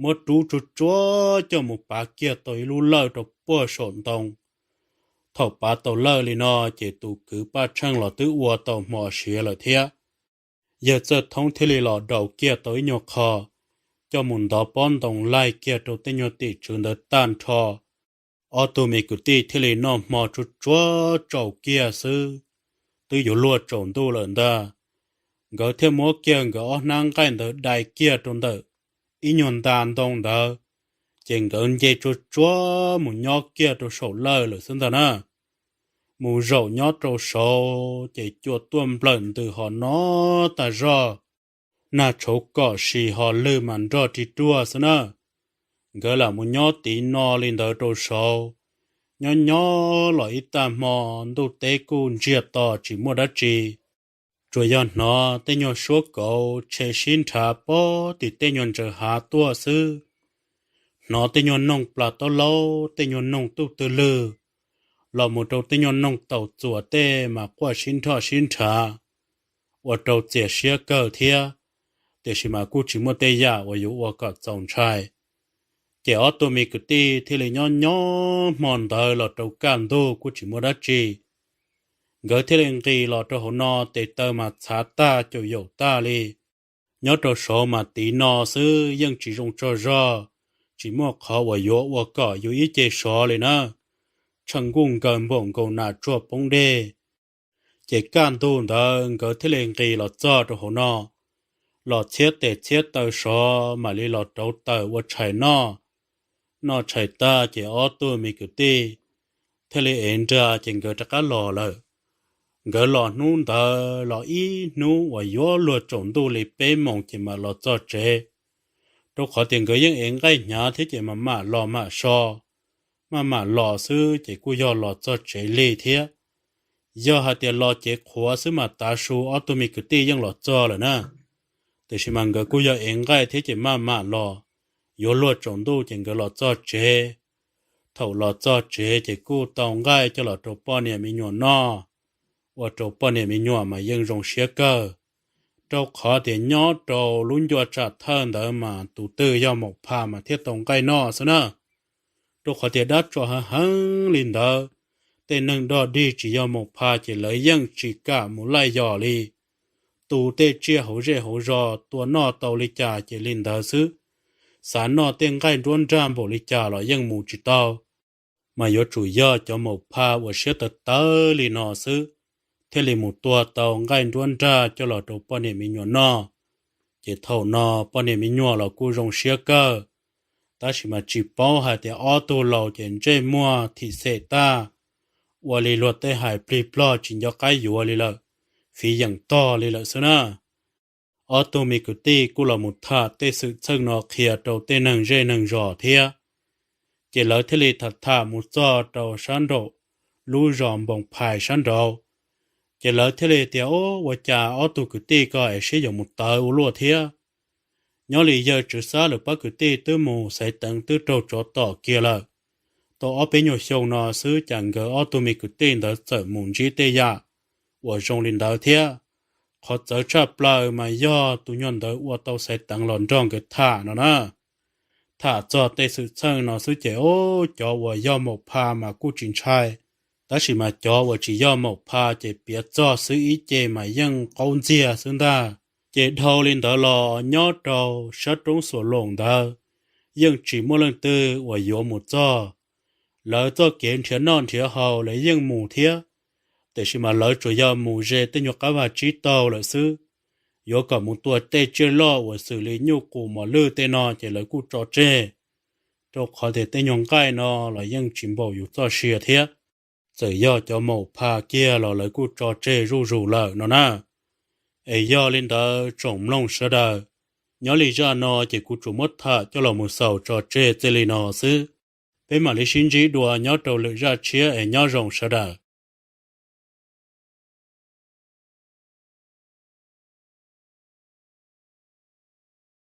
muab rub tsuab tsuab coj mus pav kiag tau ib lub lawj rau puag saum ntoo. Thaum pav tau lawj li no ces tus kwv Paj Tsheej los twb ua tau hmo siav lawm thiab. Yawg Txawj Thoob thiaj li los daus kiag tau ib nyuag qho, coj mus ntov pob ntoo laig kiag rau tej nyuag tim tswv ntawd tag nrho. Ob tug me kwv tij thiaj li noj hmo tsuab tsuab tsaus kiag xwb, twb yuav luag tsaus ntuj lawm ntag. Nkawd thiaj muab kiag nkawd ob hnab nqaij ntawd dai kiag rau ntawm ib nyuag nta ntoo ntawd, ces nkawd nce tsuab tsuab mus nyob kiag rau saum lawj lawm xwb ntag na. Mus zaum nyob rau saud ces cua tuaj nplawm ntws ho no tag zog, nag tshauv kom sis ho lwg mas nroj rig ruag xwb na. Nkawd lam mus nyob tiv no li ntawd rau saud, nyob nyob los ib tag hmo ntuj teb kuj ntsiag to tsis muaj dab tsi. Tsuas yog hnov tej nyuag suab kauv tshe sib nrhav pob tim tej nyuag ntsaws hav tuaj xwb. Hnov tej nyuag noog plas taub laub, tej nyuag noog tuj twg lwg, los mus rau tej nyuag noog taus txuas tej mas quaj sib nrhoj sib nrhav, ua rau txias siab kawg thiab, tiam sis mas kuj tsis muaj tej yam uas yuav ua kom txaus ntshai. Ces ob tug me kwv tij thiaj li nyob nyob hmo ntawd los rau kaj ntug kuj tsis muaj dab tsi. Nkawd thiaj li nqis los rau hauv no, tes taw mas txhav tag caum yaum tag li. Nyob rau saud mas tiv no xwb yeej tsis zoo tsaug zog, tsis muaj qhov uas yuav ua kom yus ib ce sov li na. Tsheej nkuj nkaws npaum nkaus nas tsuag poob dej. Ces kaj ntug ntawd nkawd thiaj li nqis los txog rau hauv no, los txhiab tes txhiab taw sov mam li los rauv taws ua tshais noj. Noj tshais tag ces ob tug me kwv tij thiaj li ev nra ces nkawd rov qab los lawm. Nkawd los hnub ntawd los ib hnub uas yuav luag tsaus ntuj li peb moos ces mam los txog tsev. Rau qhov tias nkawd yeej ev nqaij hnyav thiab ces mam mam los mam so, maj mam los xwb ces kuj yog los txog tsev lig thiab. Yog hais tias los cev qhuav xwb mas tav su ob tug me kwv tij yeej los txog lawm na. Tiam sis mas nkawd kuj yog ev nqaij thiab ces maj mam los, yuav luag tsaus ntuj ces nkawd los txog tsev. Thaum los txog tsev ces kuj tau nqaij coj los rau poj niam me nyuam noj, ua rau poj niam me nyuam mas yeej zoo siab kawg. Rau qhov tias nyob rau lub ncua tsam thawj ntawd mas tus twg yog maum pha mas thiaj tau nqaij noj xwb na. Rau qhov tias dab tsov heev heev li ntawd, tej neeg dog dig tsis yog maum pha ces lawv yeej tsis kam mus laij yos li. Tu tej tsiaj hauv zej hauv zos tua noj tau li cas ces li ntawd xwb, xav noj tej nqaij nruab nrag npaum li cas los yeej mus tsis tau. Mas yuav tsum yog cov maum pha uas siab tawv tawv li no xwb, thiaj li mus tua tau nqaij nruab nrag coj los rau poj niam me nyuam noj. Ces thaum no poj niam me nyuam los kuj zoo siab kawg, tab sis mas tsis paub hais tias ob tug laus ces ntsej muag thim xem tag, ua li luag tej hais plig plog tsis nco qab yuav li lawm, fiv yeem tog li lawm xwb na. ob tug me kwv tij kuj los mus tham tej xwm txheej no qhia rau tej neeg zej neeg zos thiab. Ces lawv thiaj li tham tham mus txog rau sab nraum lub zos Npoos Phais sab nraud. Ces lawv thiaj li tias, Ub, ua cas ob tug kwv tij ko es sib yuav mus tawv ua luaj thiab? Nyob li yawg Tswv Xab lawv pab kwv tij twb mus xaiv teev twb raug tsov tom kiag lawm. Tau ob peb nyuag xyoo no xwb cas nkawd ob tug me kwv tij ntawd txawm mus ntsib tej yam uas zoo li ntawd thiab. Qhov txawv tshaj plaws mas yog tus nyuag ntawd uas tau xaiv teev los nrog nkawd tham no na. Tham txog tej xwm txheej no xwb ces, ub, cov uas yog maum pha mas kuj tsis ntshai, tab sis mas cov uas tsis yog maum pha ces piav txog xwb ib ce mas yeej qaub ntxiag xwb ntag. Ces dhau li ntawd los nyob rau sab roob Xuas Loos ntawd yeej tsis muaj leej twg uas yuav mus txog. Lawv txoj kev nrhiav noj nrhiav haus lawv yeej mus thiab, tiam sis mas lawv tsuas yog mus ze tej nyuag qab vaj tsib taug lawm xwb. Yuav kom mus tua tej tsiaj loj uas xws li nyuj qus mos lwj tej no ces lawv kuj tso tseg, rau qhov tias tej nyuag nqaij no los yeej tsis npaum yus txoj sia thiab. Txawm yog cov maum pha kiag los lawv kuj tso tseg zuj zus lawm no na. Es yog li ntawd tsoom mloog sawv daws, nyob li zaj no ces kuv tsuas muab tham coj los mus xaus tso tseg txij li no xwb. Peb mam li sib ntsib dua nyob rau lwm zaj tshiab es nyob zoo sawv daws.